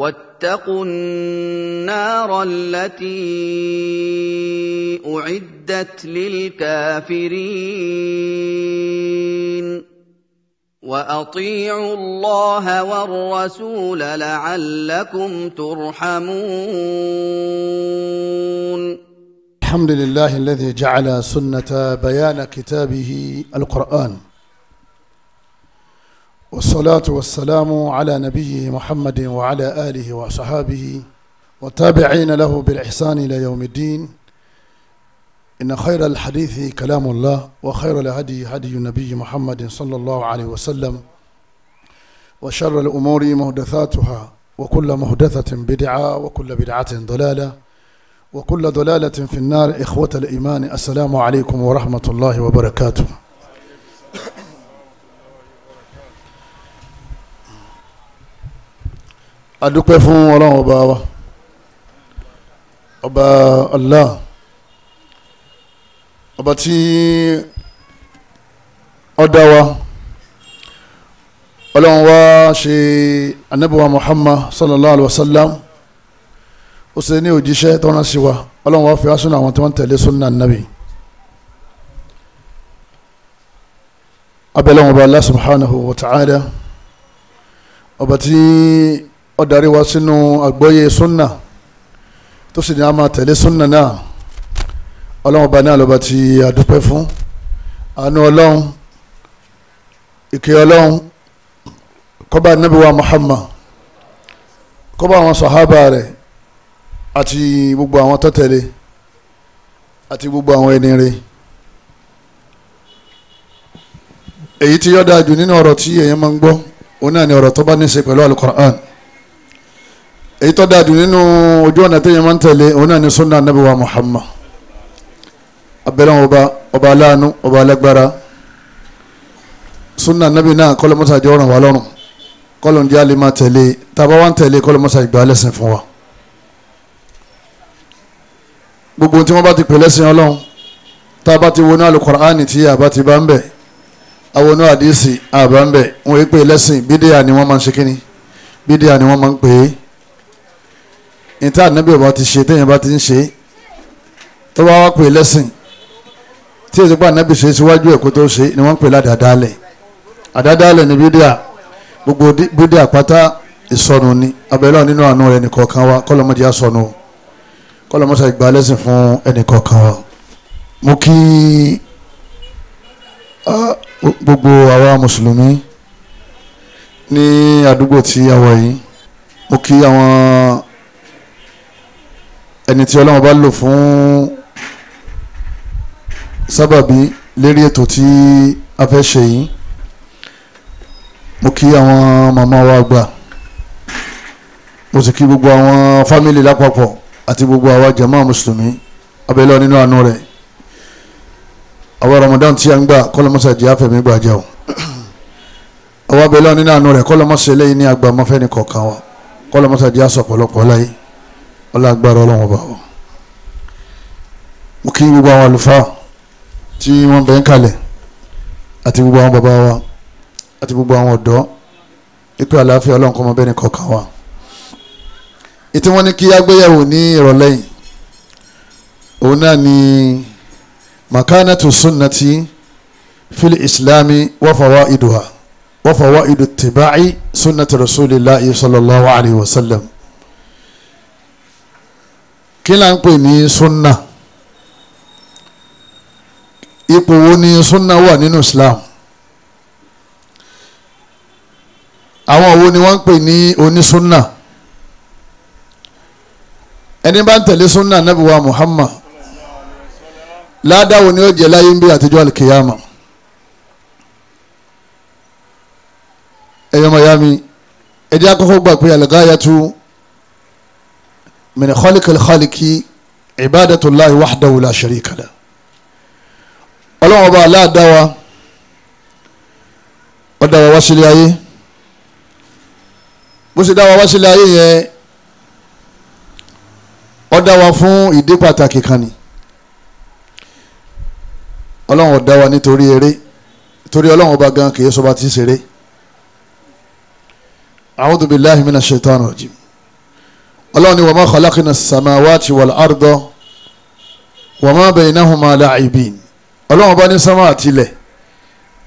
واتقوا النار التي أعدت للكافرين وأطيعوا الله والرسول لعلكم ترحمون. الحمد لله الذي جعل سنة بيان كتابه القرآن، والصلاة والسلام على نبيه محمد وعلى آله وصحابه والتابعين له بالإحسان إلى يوم الدين. إن خير الحديث كلام الله، وخير الهدي هدي النبي محمد صلى الله عليه وسلم، وشر الأمور محدثاتها، وكل محدثة بدعة، وكل بدعة ضلالة، وكل ضلالة في النار. إخوة الإيمان، السلام عليكم ورحمة الله وبركاته. Adúpẹ́ fún Ọlọ́run ọba wa, ọba Allah, ọba tí ó dá wa. Ọlọ́run wa ṣe Ànábì wa Muhammad sallallahu alaihi wasallam, ó ṣe ní òjíṣẹ́ tó rán sí wa. Ọlọ́run wa fi wá sínú àwọn tí wọ́n tẹ̀lé sunna Nabi. Abẹ́lẹ́ ọba Allah subhanahu wa ta'ala, ọba tí ó darí wa sínú àgbọ́yé súnà tó sì ní a máa tẹ̀lé súnà náà. Ọlọ́run ọba náà lọ́ba tí a dúpẹ́ fún. Àánú Ọlọ́run, ìkẹ́ Ọlọ́run kó bá Ànábì wa Muhammad, kó bá àwọn sàhábà rẹ̀ àti gbogbo àwọn tó tẹ̀lé àti gbogbo àwọn ẹni rẹ̀. Èyí tí yó dáa jù nínú ọ̀rọ̀ tí èèyàn máa ń gbọ́, òun náà ni ọ̀rọ̀ tó bá ní í ṣe pẹ̀lú Al-Qur'an. Èyí tó dáa jù nínú ojú ọ̀nà téèyàn máa ń tẹ̀lé, òun náà ni sunna Ànábì wa Muhammad. Abẹ́rẹ́ ọba, ọba aláàánú, ọba alágbára. Sunna Ànábì náà kọ́lọ́mọ́sá jẹ́ ọ̀ràn wa lọ́rùn, kọ́lọ́njẹ́ àlè máa tẹ̀lé. Tàbá wá ń tẹ̀lé, kọ́lọ́mọ́sá ìgbà lẹ́sìn fún wa. Gbogbo tí wọ́n bá ti pè lẹ́sìn Ọlọ́run, tá a bá ti wọnú Al-Qur'ani tí a bá ti bá ń bẹ̀, àwọn àdìsí àbá ń bẹ̀, wọ́n yé pé lẹ́sìn bídíà ni wọ́n máa ń ṣe kíni, bídíà ni wọ́n máa ń pè é. Níta Ànábì ọba ti ṣe, téèyàn bá ti ń ṣe, tó bá wá pè lẹ́sìn tí èsì pa Ànábì ṣe síwájú ẹ̀kọ́ tó ṣe ni wọ́n ń pè ládàádálẹ̀. Àdádálẹ̀ ni bídíà. Gbogbo bídíà pátá ìsọnù ni. Abẹ́lẹ́ nínú àánú rẹ̀ nìkọ̀ọ̀kan wa, kọ́lọ́mọdé àsọnù, kọ́lọ́mọṣà ìgbà lẹ́sìn fún ẹnìkọ̀ọ̀kan wa. Mo kí gbogbo àwa mùsùlùmí ní àdúgbò tí a wà yìí. Mo kí àwọn ẹni tí Ọlọ́run bá lò fún sábàbí lérí ètò tí a fẹ́ ṣe yìí. Mo kí àwọn màmá wa àgbà, mo sì kí gbogbo àwọn fámìlì lápapọ̀ àti gbogbo àwa jàmáà mùsùlùmí. Abẹ́lẹ́ nínú àánú rẹ̀, àwọn Ramadan tí a ń gbà, kọ́lọ́mọ́sá jẹ́ àfẹ̀mí gbà jẹ́ o. Àwọn abẹ́lẹ́ nínú àánú rẹ̀, kọ́lọ́mọ́sá eléyìí ní àgbà mọ́fẹ́ ní kọ̀ọ̀kan wa, kọ́lọ́mọ́sá jẹ́ àsọ̀pọ̀lọpọ̀ láyé, ọlágbára Ọlọ́run ọba wa. Mo kí gbogbo àwọn àlùfáà tí wọ́n bẹ̀ ń kalẹ̀ àti gbogbo àwọn bàbá wa àti gbogbo àwọn ọ̀dọ́, ìpè àlàáfíà Ọlọ́run kó máa bẹ́ẹ̀ ní kọ̀ọ̀kan wa. Ètí wọ́n ní kí agbéyẹ̀wò ní ìrọ̀lẹ́ yìí, òun náà ni makanatu sunnati fil islami wa fawaiduha wa fawaidu ittiba'i sunnati rasulillahi sallallahu alayhi wa sallam. Kí la ń pè ní sunna? Ipò wo ni sunna wà nínú Islam? Àwọn wo ni wọ́n ń pè ní onísunna? Ẹni bá ń tẹ̀lé sunna Ànábì wa Muhammad, ládàá wo ni ó jẹ láyé ń bí àtijọ́ alikiyama? Ẹ̀yọ́ mayami, ẹ̀dí akọ́kọ́ gbà pé al-ghayatu min khaliqil khaliqi ibadatullahi wahdahu la sharika lah. Ọlọ́run ọba aláàdáwa, ó dá wa wá sílé ayé. Bó ṣe dá wa wá sílé ayé yẹn, ó dá wa fún ìdí pàtàkì kan ni. Ọlọ́run ó dá wa nítorí eré, torí Ọlọ́run ọba gan kìí sọba tí ń ṣeré. A'udhu billahi minash shaitani rajim. Ọlọ́run ní wa ma khalaqna as-samawati wal arda wa ma baynahuma la'ibin. Ọlọ́run bá ní sánmà àtilẹ̀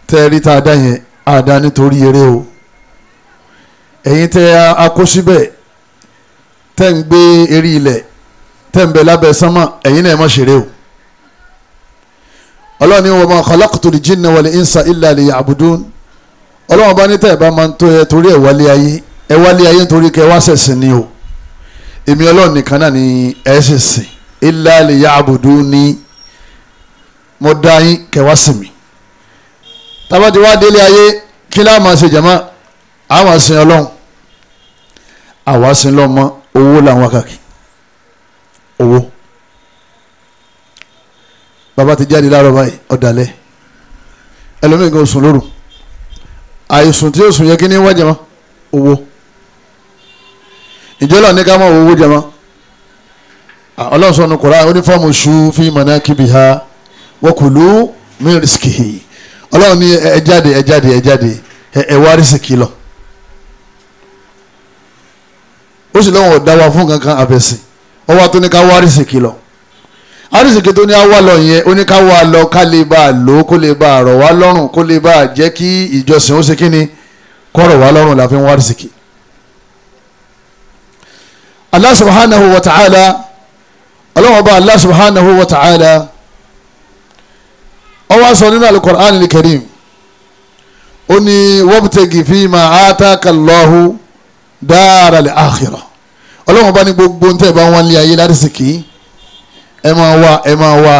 tẹ́ẹ̀rí tá a dá yẹn, a dá nítorí eré o. Ẹ̀yin tẹ́ a kó síbẹ̀, tẹ́ ń gbé eré ilẹ̀, tẹ́ ń bẹ lábẹ́ sánmà, ẹ̀yin náà ẹ má ṣeré o. Ọlọ́run ní wa ma khalaqtul jinna wal insa illa liya'budun. Ọlọ́run bá ní tẹ́ ẹ̀ bá máa ń tó ẹ torí ẹ̀ wálé ayé, ẹ wálé ayé nítorí kẹ́ wá ṣẹ̀sìn ni o. Èmi Ọlọ́run nìkan náà ni ẹ ṣe sìn, illa liya'buduni, mo dá yín kẹ́ wá sìn mí. Tábà tí wá délé ayé, kí láà máa ṣe jàmá? A máa sin Ọlọ́run, àwa sin lọ́mọ, owó làwọn kàkì owó. Bàbá ti jáde láàárọ̀ báyìí, ọ̀dàlẹ̀ ẹlòmíì kan sùn lóru, àìsùn tí ó sùn yẹ kí ní wá jàmá? Owó. Ìjọba ní ká máa wo owó jàmá? Ọlọ́run sọ ní Kùránì, ó ní famshu fi manakibiha wa kulu min rizqihi. Ọlọ́run ní ẹ jáde, ẹ jáde, ẹ jáde, ẹ wá rísìkì lọ. Ó sì lọ́wọ́ ọ̀dá wa fún kankan àbẹ̀sìn, ó wá tó ní ká wá rísìkì lọ. Àrísìkì tó ní á wá lọ yẹn, ó ní ká wá lọ ká lè bá a lò ó, kó lè bá a rọ̀ wá lọ́rùn, kó lè bá a jẹ́ kí ìjọsìn ó ṣe kí ni, kó rọ̀ wá lọ́rùn la fi ń wá rísìkì. Allah subhanahu wa ta'ala, ọlọ́wọ́n bá Allah subhanahu wa ta'ala, ó wá sọ nínú al-Qur'an al-Karim, ó ní wabtagi fima ataka Allahu dara al-akhirah. Ọlọ́wọ́n bá ní gbogbo ntẹ́ bá wọn lé ayé lárísìkì, ẹ máa wá, ẹ máa wá,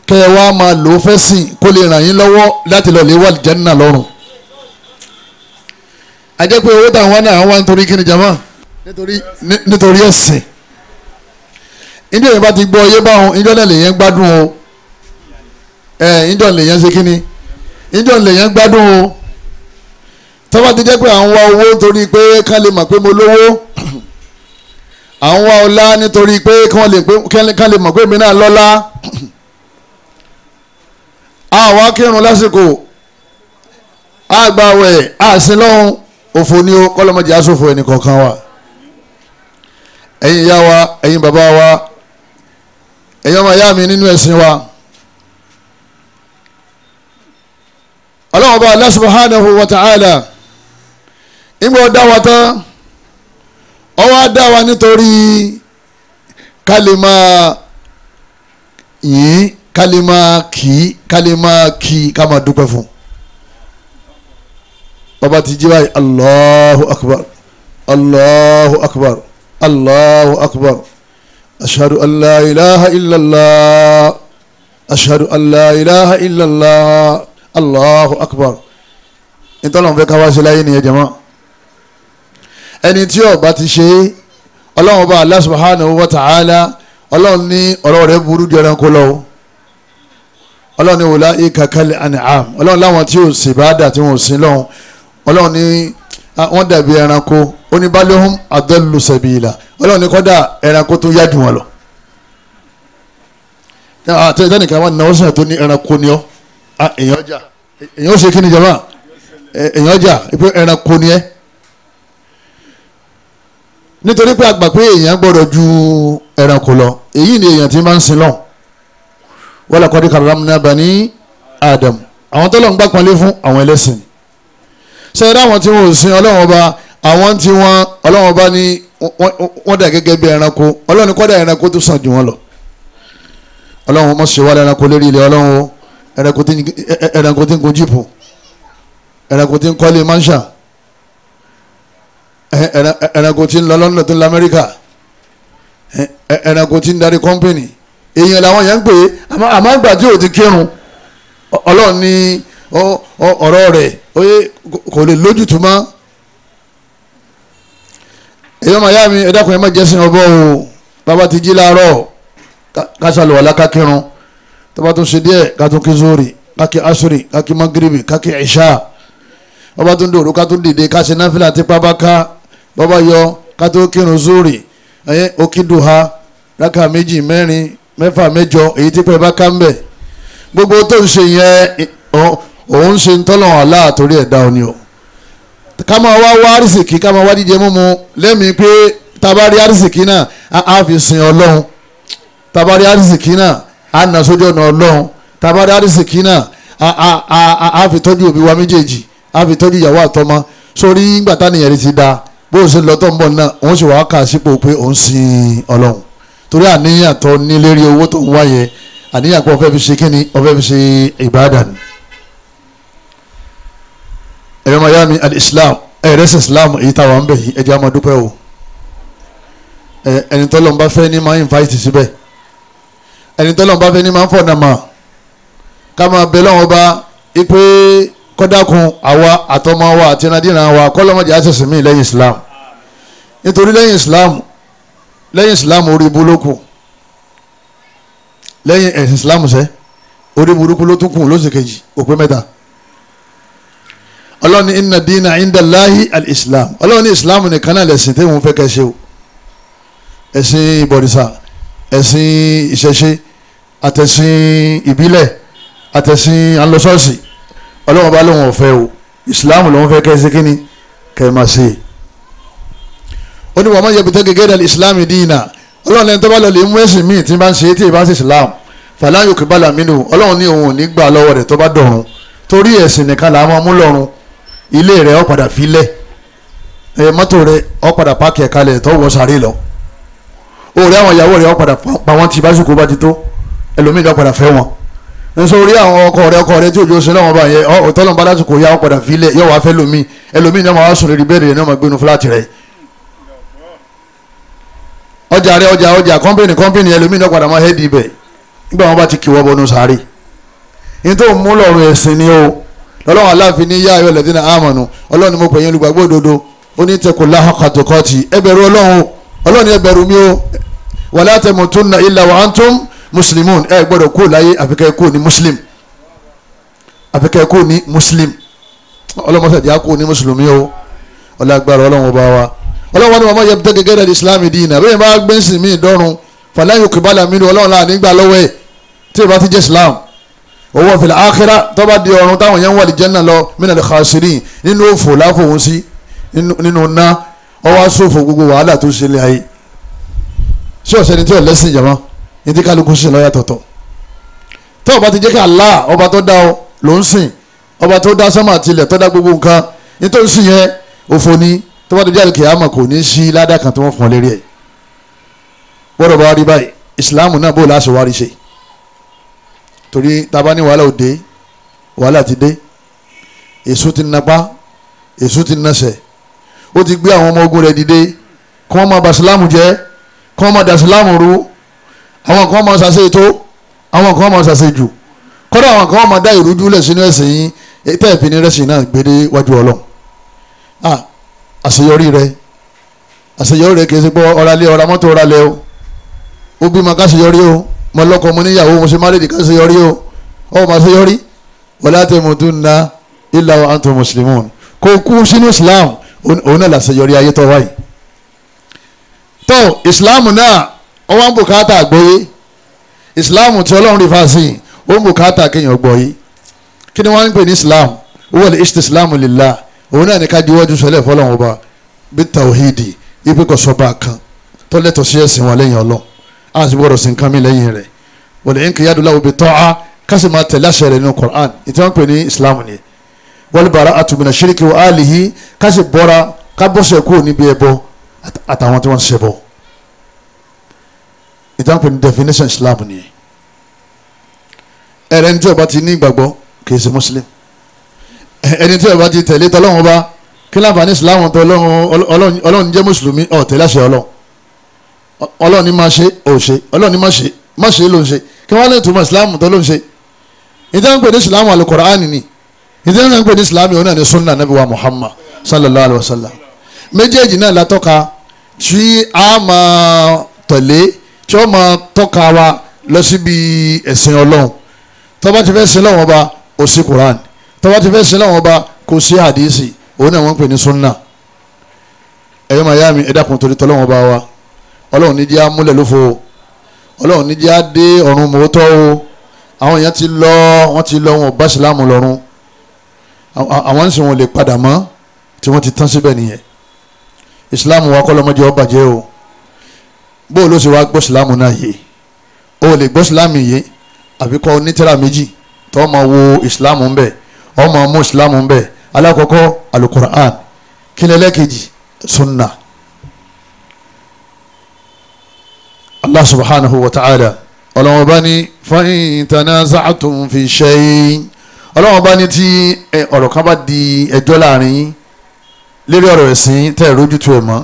kẹ́ ẹ wá máa lò ó fẹ́ sìn, kó lè ràn yín lọ́wọ́ láti lọ lè wà al-janna lọ́run. A jẹ́ pé owó táwọn náà wá nítorí kí ni jama? Nítorí ẹ̀sìn. Ìjọ yẹn bá ti gbọ́ yé báwọn, ìjọ náà lè yẹn gbádùn o. Ìjọ lè yẹn ṣe kí ni? Ìjọ lè yẹn gbádùn o. Tọ́ba ti jẹ́ pé à ń wá owó nítorí pé ká lè mọ̀ pé mo lówó, à ń wá ọlá nítorí pé ká lè mọ̀ pé èmi náà lọ́lá, àwa kírun lásìkò, àgbàwẹ̀, àsìn lọ́hùn, òfò ni o. Kọ́lọ́mọdé aṣòfò ẹnì kọ̀ọ̀kan wa. Ẹ̀yin ìyá wa, ẹ̀yin bàbá wa, ẹ̀yin ọmọ ìyá mi nínú ẹ̀sìn wa, Ọlọ́run ọba Allah subhanahu wa ta'ala ìgbà ó dá wa tán, ó wá dá wa nítorí ká lè máa yìn, ká lè máa kì, ká lè máa kì, ká máa dúpẹ́ fún. Bàbá ti jí báyìí, Allahu akbar, Allahu akbar, Allahu akbar, ashhadu an la ilaha illallah, ashhadu an la ilaha illallah, Allahu akbar. Nítorí àwọn fẹ́ ká wá ṣe láyé nìyẹn jẹ̀mọ́. Ẹni tí ó bá ti ṣe, Ọlọ́run bá Allah subhanahu wa ta'ala, Ọlọ́run ní ọ̀rọ̀ rẹ̀ burú ju ẹranko lọ. Ọlọ́run ní ulaika kal an'am, Ọlọ́run láwọn tí ò sì bá dà tí wọn ò sin lọ́hùn, Ọlọ́run ní wọ́n dàbí ẹranko, ó ní balhum adallu sabila, Ọlọ́run ní kọ́dà ẹranko tó yá jù wọn lọ. Àtẹnìkan wọn náwó sọ̀rọ̀ tó ní ẹranko ni ọ́, èèyàn jà, èèyàn ó ṣe kí ni jama, èèyàn jà pé ẹranko ni ẹ́. Nítorí pé a gbà pé èèyàn gbọ́dọ̀ ju ẹranko lọ, èyí ni èèyàn ti máa ń sin lọ́hùn. Wa laqad karramna bani Adam, àwọn tó lọ́n gbà pọ́nlé fún àwọn ẹlẹ́sìn. Sẹ́yìn àwọn tí wọ́n ò sin Ọlọ́run ọba, àwọn tí wọ́n Ọlọ́run ọba ní wọ́n dà gẹ́gẹ́ bí ẹranko, Ọlọ́run kọ́dà ẹranko tó sàn jù wọ́n lọ. Ọlọ́run mọ̀ ṣe wá lẹ́ranko lérí ilẹ̀ Ọlọ́run o, ẹranko tí ń gun jíìpù, ẹranko tí ń kọ́lé mansion, ẹranko tí ń lọ London tó ń lọ Amẹ́ríkà, ẹranko tí ń darí kọ́mpìnì. Èèyàn làwọn yẹn ń pè é, àmọ́ àgbà tí ò ti kírun, Ọlọ́run ní ọ̀rọ̀ rẹ̀ kò lè lójútùú mọ́. Èèyàn máa yá mi, ẹ dákun ẹ má jẹ́sìn ọbọ̀ o. Bàbá ti jí láàárọ̀, ká ṣàlùwàlá ká kírun, tó bá tún ṣe díẹ̀ ká tún kí zori, ká kí asuri, ká kí magiribi, ká kí ìṣá. Bàbá tún dòru ká tún dìde ká ṣe náfìlà tipa bá ká, bàbá yọ ká tó kírun zori, ẹ̀yẹ òkìdùhà rákà méjì, mẹ́rin, mẹ́fà, mẹ́jọ, èyí tí pẹ́ bá ká ń bẹ̀. Gbogbo tó ń ṣe yẹn, òun ṣe ń tọ́lọ̀ Allah torí ẹ̀dá òní o. Ká máa wá wá àrísìkí, ká máa wá jíjẹ múmu lẹ́mìí pé tá a bá rí àrísìkí náà, á fi sin Ọlọ́run. Tabari arísìkí náà á nà sójú ọ̀nà Ọlọ́run. Tabari arísìkí náà á fi tọ́jú òbí wa méjèèjì, á fi tọ́jú ìyàwó àtọmọ. Sórí ńgbà tánìyàn rí ti da bó o ṣe lọ tó ń bọ̀ náà, òun sì wàá kà sípò pé òun sin Ọlọ́run. Torí àníyàn tó ní lérí owó tó ń wá yẹn, àníyàn pé ó fẹ́ fi ṣe kíni, ó fẹ́ fi ṣe ìbádà ni. Ẹ̀rọ mayami al-Islam, ẹ̀rẹ́sì Islam èyí táwa ń bẹ̀ yìí, ẹ̀jẹ̀ á máa dúpẹ́ o. Ẹni tọ́lọ́run bá fẹ́ ní máa invite síbẹ̀, ẹni tọ́lọ́run bá fẹ́ ní máa ń fọ̀nà mà ká máa bẹ lọ́wọ́ bá ipe kọ́dákun àwa àtọmọ wa àti ẹnadíran wa kọ́lọ́mọdé àṣẹṣe mí lẹ́yìn Islam. Nítorí lẹ́yìn Islam, lẹ́yìn Islam orí ibú ló kù, lẹ́yìn ẹ̀sìn Islam sẹ́ orí burúkú ló tún kù lóṣù kejì òpin mẹ́ta. Ọlọ́run ní inna dina inda Allahi al-Islam. Ọlọ́run ní Islam nìkan náà lẹ̀sìn tí wọ́n fẹ́ kẹ́ ṣe o. Ẹ̀sìn ìbọ̀rìṣà, ẹ̀sìn ìṣẹ̀ṣe, àtẹ̀sìn ìbílẹ̀, àtẹ̀sìn alọ́sọ́ọ̀sì, Ọlọ́run bá lóun ọ̀fẹ́ o. Islam lòun fẹ́ kẹ́ ṣe kíni kẹ́ máa ṣe. Ó ní wàá má yẹbi tẹ́gẹ́ gẹ́gẹ́ Islam dina. Ọlọ́run lẹ́ni tó bá lọ lè mú ẹ̀sìn míì tí bá ń ṣe tí ì bá ń ṣe Islam, fala yuqbala minhu. Ọlọ́run ní òun ò ní gbà lọ́wọ́ rẹ̀ tó bá dọ̀run. Torí ẹ̀sìn nìkan là á máa mú lọ́run. Ilé rẹ̀ ó padà filẹ̀, mọ́tò rẹ̀ ó padà páàkì ẹ̀ka lẹ̀ tó wọ sàárè lọ. Orí àwọn ìyàwó rẹ̀ ó padà pa wọ́n ti básìkò bá ti tó, ẹlòmíì ó padà fẹ́ wọn. Nítorí àwọn ọkọ rẹ̀ tí òjò ṣe lọ́wọ́ bá yẹ ọ̀tọ́lọ́n bá lásìkò yá ó padà filẹ̀, yóò wá fẹ́ lómi, ẹlòmíì náà máa sùn lórí bẹ́ẹ̀rẹ̀ náà máa gbénu fúláàtì rẹ̀. Ọjà rẹ̀ ọjà kọ́mpìnì ẹlòmíì náà padà máa hẹ́ẹ̀dì ibẹ̀ nígbà wọn bá ti kíwọ́ bọnú sàárè. Nítorí mú lọ́rùn ẹ̀sìn ni o. Lọ́lọ́run aláàfin ní yá ayọ̀ lẹ́dínà àmọ̀nù. Ọlọ́run ni mo pè yín olùgbàgbọ́ òdodo. Ó ní taqullaha haqqa tuqati, ẹ bẹ̀rù Ọlọ́run, Ọlọ́run ẹ bẹ̀rù mi o. Wala tamutunna illa wa antum muslimun. Ẹ gbọ́dọ̀ kú láyé àfikẹ́ kú ní muslim, àfikẹ́ kú ní muslim. Ọlọ́mọṣàdì á kú ní mùsùlùmí o. Ọlọ́gbàrá Ọlọ́run ọba wa. Ọlọ́run ni wọ́n máa yẹ gẹ́gẹ́ rẹ̀ islam dina. Bẹ́ẹ̀ bá gbẹ́sìn mí dọ́run falan yuqbala minhu. Ọlọ́run láà nígbà lọ́wọ́ ẹ̀ tí ì bá ti jẹ́ islam. Owó fil akhirah tó bá di ọ̀run táwọn yẹn ń wà lí janna lọ minal khasirin, nínú òfò láfòun sí nínú ná ọwọ́ sófò gbogbo wàhálà tó ṣe lé ayé. Ṣé ọ̀sẹ̀ ni tí ò lẹ́sìn jàmọ́ ní tí kálukú sí lọ́yà tọ̀tọ̀. Tó o bá ti jẹ́ kí Allah ọba tó dá ọ ló ń sìn, ọba tó dá sánmà tilẹ̀ tó dá gbogbo nǹkan nítorí sìn yẹn òfò ni. Tó bá ti jáde kìámà kò ní sí ládàá kan tó wọ́n fún ọ lérí ẹ̀. Gbọ́dọ̀ bá rí báyìí ìsìláàmù náà bó láṣẹ wá rí ṣe. Torí taba ní wàhálà òde, wàhálà ti dé, èso ti napa, èso ti nasẹ̀, ó ti gbé àwọn ọmọ ogun rẹ̀ dìde kí wọ́n máa bà sílámù jẹ́, kí wọ́n máa dà sílámù rú. Àwọn kan máa ṣàṣe ètò, àwọn kan máa ṣàṣe jù, kódà àwọn kan máa dá ìrújú lẹ̀ sínú ẹ̀sìn yín tẹ́ ẹ̀ fi ní rẹ́sìn náà gbére wájú Ọlọ́run. Àṣeyọrí rẹ̀, àṣeyọrí rẹ̀ kì í ṣe pé ọ̀ralẹ̀ ọ̀ra mọ́tò ọ̀ralẹ̀ o, ó bímọ káṣeyọrí o, mo lọ́kọ mo níyàwó mo ṣe márèdì ká ṣe yọrí o, ọ ma ṣe yọrí. Wala tamutunna illa wa antum muslimun. Kò kú sínú Islam, òun náà làṣẹ yọrí ayé tó wáyé. Tó Islam náà ó wá ń bùkátà gbọ́yé. Islam tí Ọlọ́run rí fásìn ó ń bùkátà kéèyàn gbọ́yé. Kí ni wọ́n ń pè ní Islam? Huwa al-istislamu lillah. Òun náà ní ká juwọ́jú sọlẹ̀ fọlọ́run ọba bí tawhidi, ipe kò sọba kan tó lẹ́tọ̀ọ́ sí ẹ̀sìn wa lẹ́yìn Ọlọ́run, á sì gbọ́dọ̀ sí nǹkan mi lẹ́yìn rẹ̀. Wal inqiyadu lahu bi ta'a, kásì máa tẹ̀lé àṣẹ rẹ̀ nínú Qur'an, ìtí wọ́n pè ní Islam ni. Wal bara'atu mina shirki wa alihi, kásì bọ́ra ká bọ́sẹ̀ kúrò níbi ẹbọ àtàwọn tí wọ́n ń ṣẹbọ. Ìtí wọ́n pè ní definition Islam ni. Ẹ̀rẹ́ ní tí ó bá ti ní ìgbàgbọ́ kì í ṣe Muslim. Ẹni tí ó bá ti tẹ̀lé tọ́lọ́run ọba, kí láǹfààní Islam tó Ọlọ́run jẹ́ mùsùlùmí, ó tẹ̀lé àṣẹ Ọlọ́run. Ọlọ́run ní máa ṣe ò ṣe, Ọlọ́run ní má ṣe má ṣe ló ń ṣe, kí wọ́n lè túmọ̀ Islam tó ló ń ṣe. Ìtàn pè ní Islam al-Qur'ani ni, ìtàn pè ní Islam yìí náà ní sunna nabi wa Muhammad sallallahu alayhi wa sallam. Méjèèjì náà la tọ́ka tí a máa tẹ̀lé, tí ó máa tọ́ka wa lọ síbi ẹ̀sìn Ọlọ́run. Tó bá ti fẹ́ sin Ọlọ́run ọba, ó sí Qur'an. Tó bá ti fẹ́ sin Ọlọ́run ọba, kò sí hadisi, òun náà wọ́n pè ní sunna. Ẹ̀yọ́ màyá mi, ẹ dákun torí tọ́lọ́run ọba wa. Ọlọ́run ní jẹ́ á múlẹ̀ lófo, Ọlọ́run ní jẹ́ á dé ọ̀run mọ́tọ́ o. Àwọn èèyàn ti lọ, wọ́n ti lọ, wọn ò bá ìsìlámù lọ́run, àwọn ń sìn wọn lè padà mọ́, tí wọ́n ti tán síbẹ̀ nìyẹn. Ìsìlámù wa kọ́lọ́mọdé ó bàjẹ́ o. Bó o ló ṣe wá gbọ́ ìsìlámù náà yé, o lè gbọ́ ìsìlámù yé àfi kọ́ onítìrà méjì tó máa wo ìsìlámù ń bẹ̀, ó máa mú ìsìlámù ń bẹ̀. Alákọ̀ọ́kọ́ alukur'an, kí ni ẹlẹ́kejì? Sunna. Allah subhanahu wa ta'ala ọlọ́wọ́n bá ní fa in tanaza'tum fi shay, ọlọ́wọ́n bá ní tí ọ̀rọ̀ kan bá di ẹjọ́ láàrin yín lérí ọ̀rọ̀ ẹ̀sìn tẹ́ ẹ̀ rójútu ẹ̀ mọ́,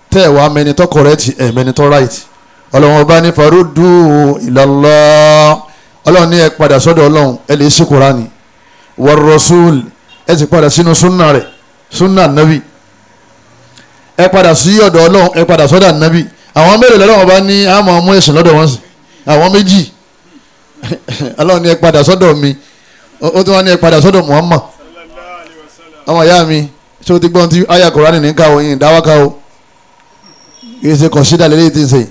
tẹ́ ẹ̀ wá mẹni tó correct ẹ̀ mẹni tó right, ọlọ́wọ́n bá ní faruddu ilallah, ọlọ́wọ́n ní ẹ padà sọ́dọ̀ ọlọ́run, ẹ lè ṣí Kùránì war rasul, ẹ ti padà sínú sunna rẹ̀, sunna nabi, ẹ padà sí ọ̀dọ̀ ọlọ́run, ẹ padà sọ́dọ̀ nabi. Àwọn mélòó lọ́wọ́ bá ní àmọ́ ọmú ẹ̀sìn lọ́dọ̀ wọn sí? Àwọn méjì. Ọlọ́run ní ẹ padà sọ́dọ̀ mi, ó tún wá ní ẹ padà sọ́dọ̀ Muhammad. Ọmọ ìyá mi, ṣé o ti gbọ́n tí àyà Kùránì ní ká o, yìí dáwà ká o, yìí ṣe kọ̀ṣídà lélẹ́yìí tí ń ṣe.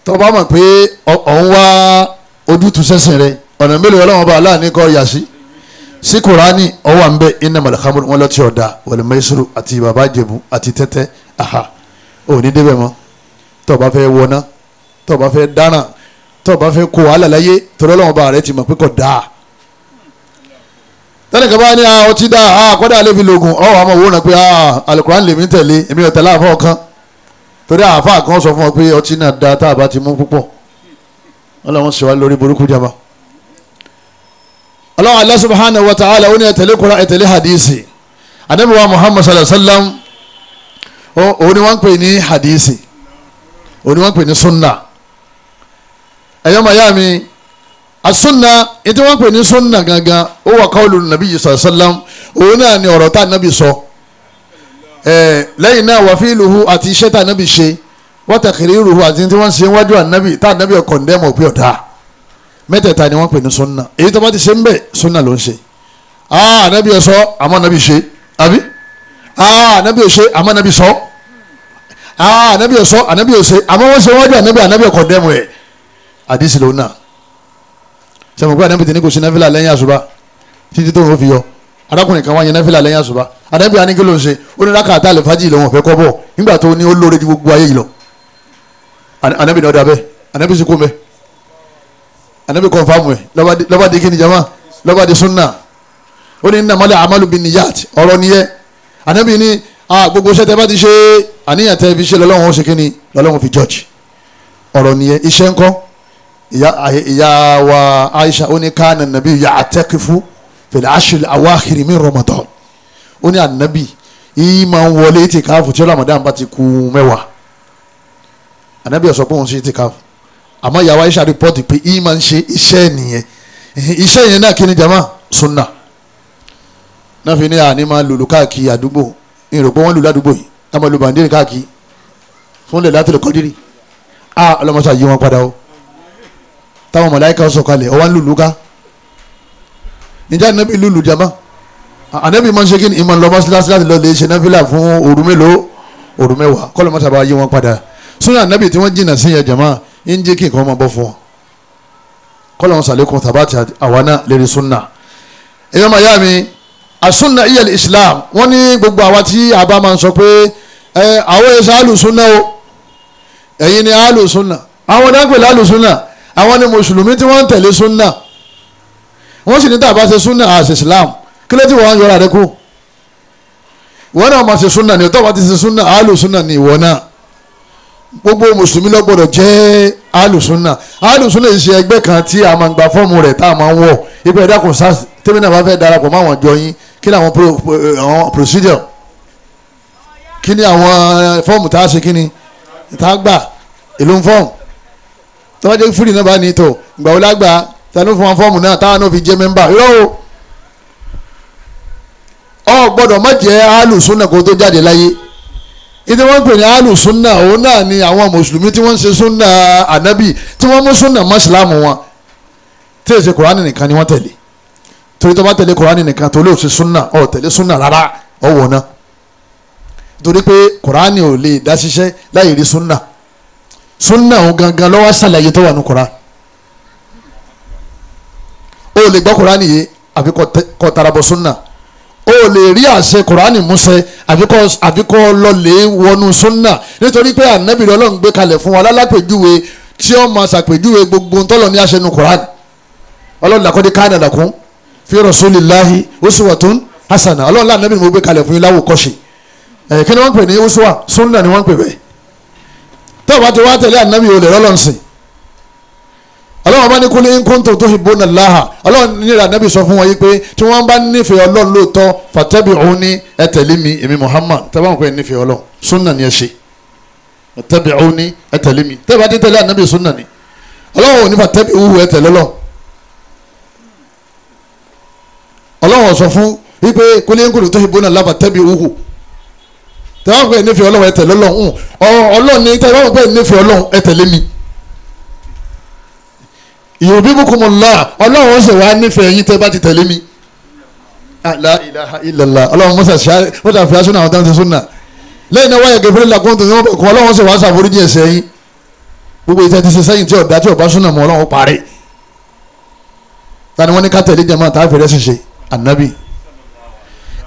Tó bá mọ̀ pé ọ̀hún wá ojútùú sẹ́sìn rẹ, ọ̀nà mélòó ọlọ́run bá aláàní kọ́ yà sí sí Kùránì? Ọwọ́ à ń bẹ innamal khamru, wọn lọ́tí ọ̀dà wal maisiru àti bàbá jẹ̀bù àti tẹ́tẹ́. Aha, ò ní débẹ̀ mọ́. Tó bá fẹ́ wọná, tó bá fẹ́ dáràn, tó bá fẹ́ kó wàhálà láyé, torí Ọlọ́run bá rẹ ti mọ̀ pé kò dáa. Tẹ́lẹ̀ kan bá ní ọtí dáa, kọ́dà lè fi lògùn, ọ̀ àmọ́ òwò náà pé Al-Qur'an lèmi tẹ̀lé, èmi ò tẹ̀lé àfọ̀ kan, torí àfọ̀ kan sọ fún ọ pé ọtí náà dáa tá a bá ti mú púpọ̀. Ọlọ́run ṣe wá lórí burúkú jaba. Ọlọ́run Allah subhanahu wa ta'ala ó ní ẹ tẹ̀lé Qur'an, ẹ tẹ̀lé hadisi Ànábì wa Muhammad sallallahu alayhi wa sallam. Òun ni wọ́n ń pè ní hadisi, òun ni wọ́n ń pè ní sunna. Ẹ̀yọ́ màyá mi, asunna ètò wọ́n ń pè ní sunna gangan, ó wà qawlu nàbí sallallahu alayhi wa sallam, òun náà ni ọ̀rọ̀ tá nàbí sọ. Lẹ́yìn náà wà fi'luhu, àti iṣẹ́ tá nàbí ṣe, wa taqriruhu, àti tí wọ́n ṣe wájú ànábì tá nàbí ọ̀kọ̀ndẹ́mọ̀ òpin ọ̀dà. Mẹ́tẹ̀ẹ̀ta ni wọ́n pè ní sunna. Èyí tó bá ti ṣe ń bẹ̀, sunna ló ń ṣe. Ànábì sọ àmọ́ nàbí ṣe, àbí ànábì ṣe àmọ́ nàbí sọ, ànábì sọ ànábì ṣe, àmọ́ wọ́n ṣe wájú ànábì, ànábì ọ̀kọ̀ndẹ́mọ̀ ẹ̀. Àdìsí ló náà sẹ́mi pé ànábì tí ní kò sí náfìlà lẹ́yìn àṣùbà títí tó ń fi yọ. Arákùnrin kan wá yẹn náfìlà lẹ́yìn àṣùbà, ànábì á ní kí ló ń ṣe? Ó ní rákà àtàlẹ̀ fájì lòun ọ̀fẹ́ kọ́ bọ̀ nígbà tó ní ó lóore ju gbogbo ayé yìí lọ. Ànábì ní ọ̀dà bẹ́ẹ̀, ànábì sì kú mẹ́, ànábì kọ̀nfàmù ẹ̀ lọ́ba di kíni jama, lọ́ba di sunna. Ó ní innamal a'malu binniyat, ọ̀rọ̀ nìyẹn. Ànábì ní gbogbo iṣẹ́ tẹ́ bá ti ṣe, àníyàn tẹ́ fi ṣe lọ́lọ́run ó ṣe kíni, lọ́lọ́run fi judge. Ọ̀rọ̀ nìyẹn. Iṣẹ́ ńkọ́? Ìyá wa Aisha ó ní kana nàbí ya'takifu fil ashril awakhir min Ramadan. Ó ní ànábì yìí máa ń wọlé ìtìkáfù tí Ramadan bá ti kù 10. Ànábì ó sọ pé òun ṣe ìtìkáfù, àmọ́ ìyá wa Aisha rìpọ́tì pé yìí máa ń ṣe iṣẹ́ nìyẹn. Iṣẹ́ yẹn náà kí ni jama? Sunna. Náà fi ní àní máa lùlù káàkiri àdúgbò, ìrò pé wọ́n lùlù àdúgbò yìí, ká máa lu bàndírì káàkiri fún lè látìlẹ̀ kọ́dírì. Ọlọ́mọṣà yí wọn padà o. Táwọn mọ̀láìka sọ̀kalẹ̀ ọwọ́ ń lùlù ká. Ǹjẹ́ ànábì lùlù jama? Ànábì máa ń ṣe kí ni? Ìmọ̀ lọ mọ́sálásí láti lọ lè ṣe náfìlà fún òru mélòó? Òru 10. Kọ́lọ́ mọ́sá bá yí wọn padà. Súnà ànábì tí wọ́n jìnnà sí yẹn jama ń jẹ́ kí nǹkan máa bọ́ fún wọn. Kọ́lọ́ wọn sàlékún tàbátì àwa náà lérí súnà. Ẹ̀yọ́ máa yá mi, àsúnà iyal Islam, wọ́n ní gbogbo àwa tí a bá máa ń sọ pé àwọn ẹ̀ṣẹ̀ àlùsúnà o, ẹ̀yin ni àlùsúnà, àwọn dáńpẹ̀ lálùsúnà, àwọn ni mùsùlùmí tí wọ́n ń tẹ̀lé súnà, wọ́n sì ní tàbá ṣe súnà àṣẹ Islam. Kí ló ti wọ́n yọra rẹ kú? Ìwọ náà máa ṣe súnà ni, tọ́ba ti ṣe súnà àlùsúnà ni ìwọ náà. Gbogbo mùsùlùmí ló gbọ́dọ̀ jẹ́ àlùsúnà. Àlùsúnà yìí ṣe ẹgbẹ́ kan tí a máa ń gba fọ́ọ̀mù rẹ̀ tá a máa ń wọ̀. Ibẹ̀ dákun sars tẹ́mi náà bá fẹ́ darapọ̀ mọ́ àwọn jọ yín, kí ni àwọn procedure, kí ni àwọn fọ́ọ̀mù tá a ṣe, kí ni tá a gbà, èlò ń fọ́ọ̀mù tọ́wọ́ jẹ́ fúri náà bá ní tó ìgbà wo lágbà ta ló fún wọn fọ́ọ̀mù náà táwọn náà fi jẹ́ mẹ́mbà. Irọ́ o, ọ gbọ́dọ̀ má jẹ́ alùsúnà kó tó jáde láyé. Ìdí wọ́n ń pè ní alùsúnà, òun náà ni àwọn mùsùlùmí tí wọ́n ń ṣe súnà ànábì, tí wọ́n mú súnà mọ́sílámù wọn, tí èsì kùránì nìkan ni wọ́n tẹ̀lé. Torí tó bá tẹ̀lé kùránì nìkan tó lè ṣe súnà, ọ̀ tẹ̀lé súnà rárá, ọ̀wọ̀ náà. Torí pé kùránì ò lè dá ṣiṣẹ́ láì rí súnà. Súnà òun gangan ló wá ṣàlàyé tó wà ní kùránì. Ó lè gbọ́ kùránì yìí àfi kó tarabọ̀ súnà. O lè rí àṣẹ Kùránì múṣẹ àbíkọ́ lọ́lẹ̀ wọnú súnà, nítorí pé ànábì Ọlọ́run gbé kalẹ̀ fún wa lálápèjúwe tí ó máa ṣàpèjúwe gbogbo ntọ́lọ̀ ní àṣẹ nu Kùránì. Ọlọ́run laqad kana lakum fi rasulillahi uswatun hasana. Ọlọ́run lànàbì ni mo gbé kalẹ̀ fún yín láwòkọ́ṣe. Kí ni wọ́n ń pè ní uswa? Súnà ni wọ́n ń pè bẹ́ẹ̀. Tó bá ti wá tẹ̀lé ànábì olè rọ́lọ́nsìn. Ọlọ́run bá ní kul in kuntum tuhibbuna Allaha. Ọlọ́run nílẹ̀ ànábì sọ fún wọn yìí pé tí wọ́n bá nífẹ̀ẹ́ Ọlọ́run lóòótọ́, fattabi'uni, ẹ tẹ̀lé mi, èmi Muhammad. Tẹ́ bá wọn pè nífẹ̀ẹ́ Ọlọ́run, súnà ni ẹ ṣe. Fattabi'uni, ẹ tẹ̀lé mi. Tẹ́ bá ti tẹ̀lé ànábì súnà ni. Ọlọ́run ò ní fattabi'uhu, ẹ tẹ̀lé Ọlọ́run. Ọlọ́run sọ fún wípé kul in kuntum tuhibbuna Allaha fattabi'uhu. Tẹ́ bá wọn pè nífẹ̀ẹ́ Ọlọ́run, ẹ tẹ̀lé Ọlọ́run. Ọlọ́run ní tẹ́ bá wọn pè nífẹ̀ẹ́ Ọlọ́run, ẹ tẹ̀lé mi. Yuhibbukumullah, Ọlọ́run ó sì wá nífẹ̀ẹ́ yín tẹ́ bá ti tẹ̀lé mi. La ilaha illallah. Ọlọ́run mọ́sà fi aṣọ àwọn táwọn ti súnà. Lẹ́yìn náà wáyé gẹ̀fẹ́rẹ́ làkún tó yẹn kọ́, Ọlọ́run sì wá ṣàforíjì ẹ̀ṣẹ̀ yín. Gbogbo ìtẹ́ ti ṣe sẹ́yìn tí ọ̀dá tí ọba súnà mọ́, Ọlọ́run parí. Tani wọ́n ní ká tẹ̀lé jẹ́mọ́ tá a fẹ́rẹ́ ṣiṣẹ́ ànábì.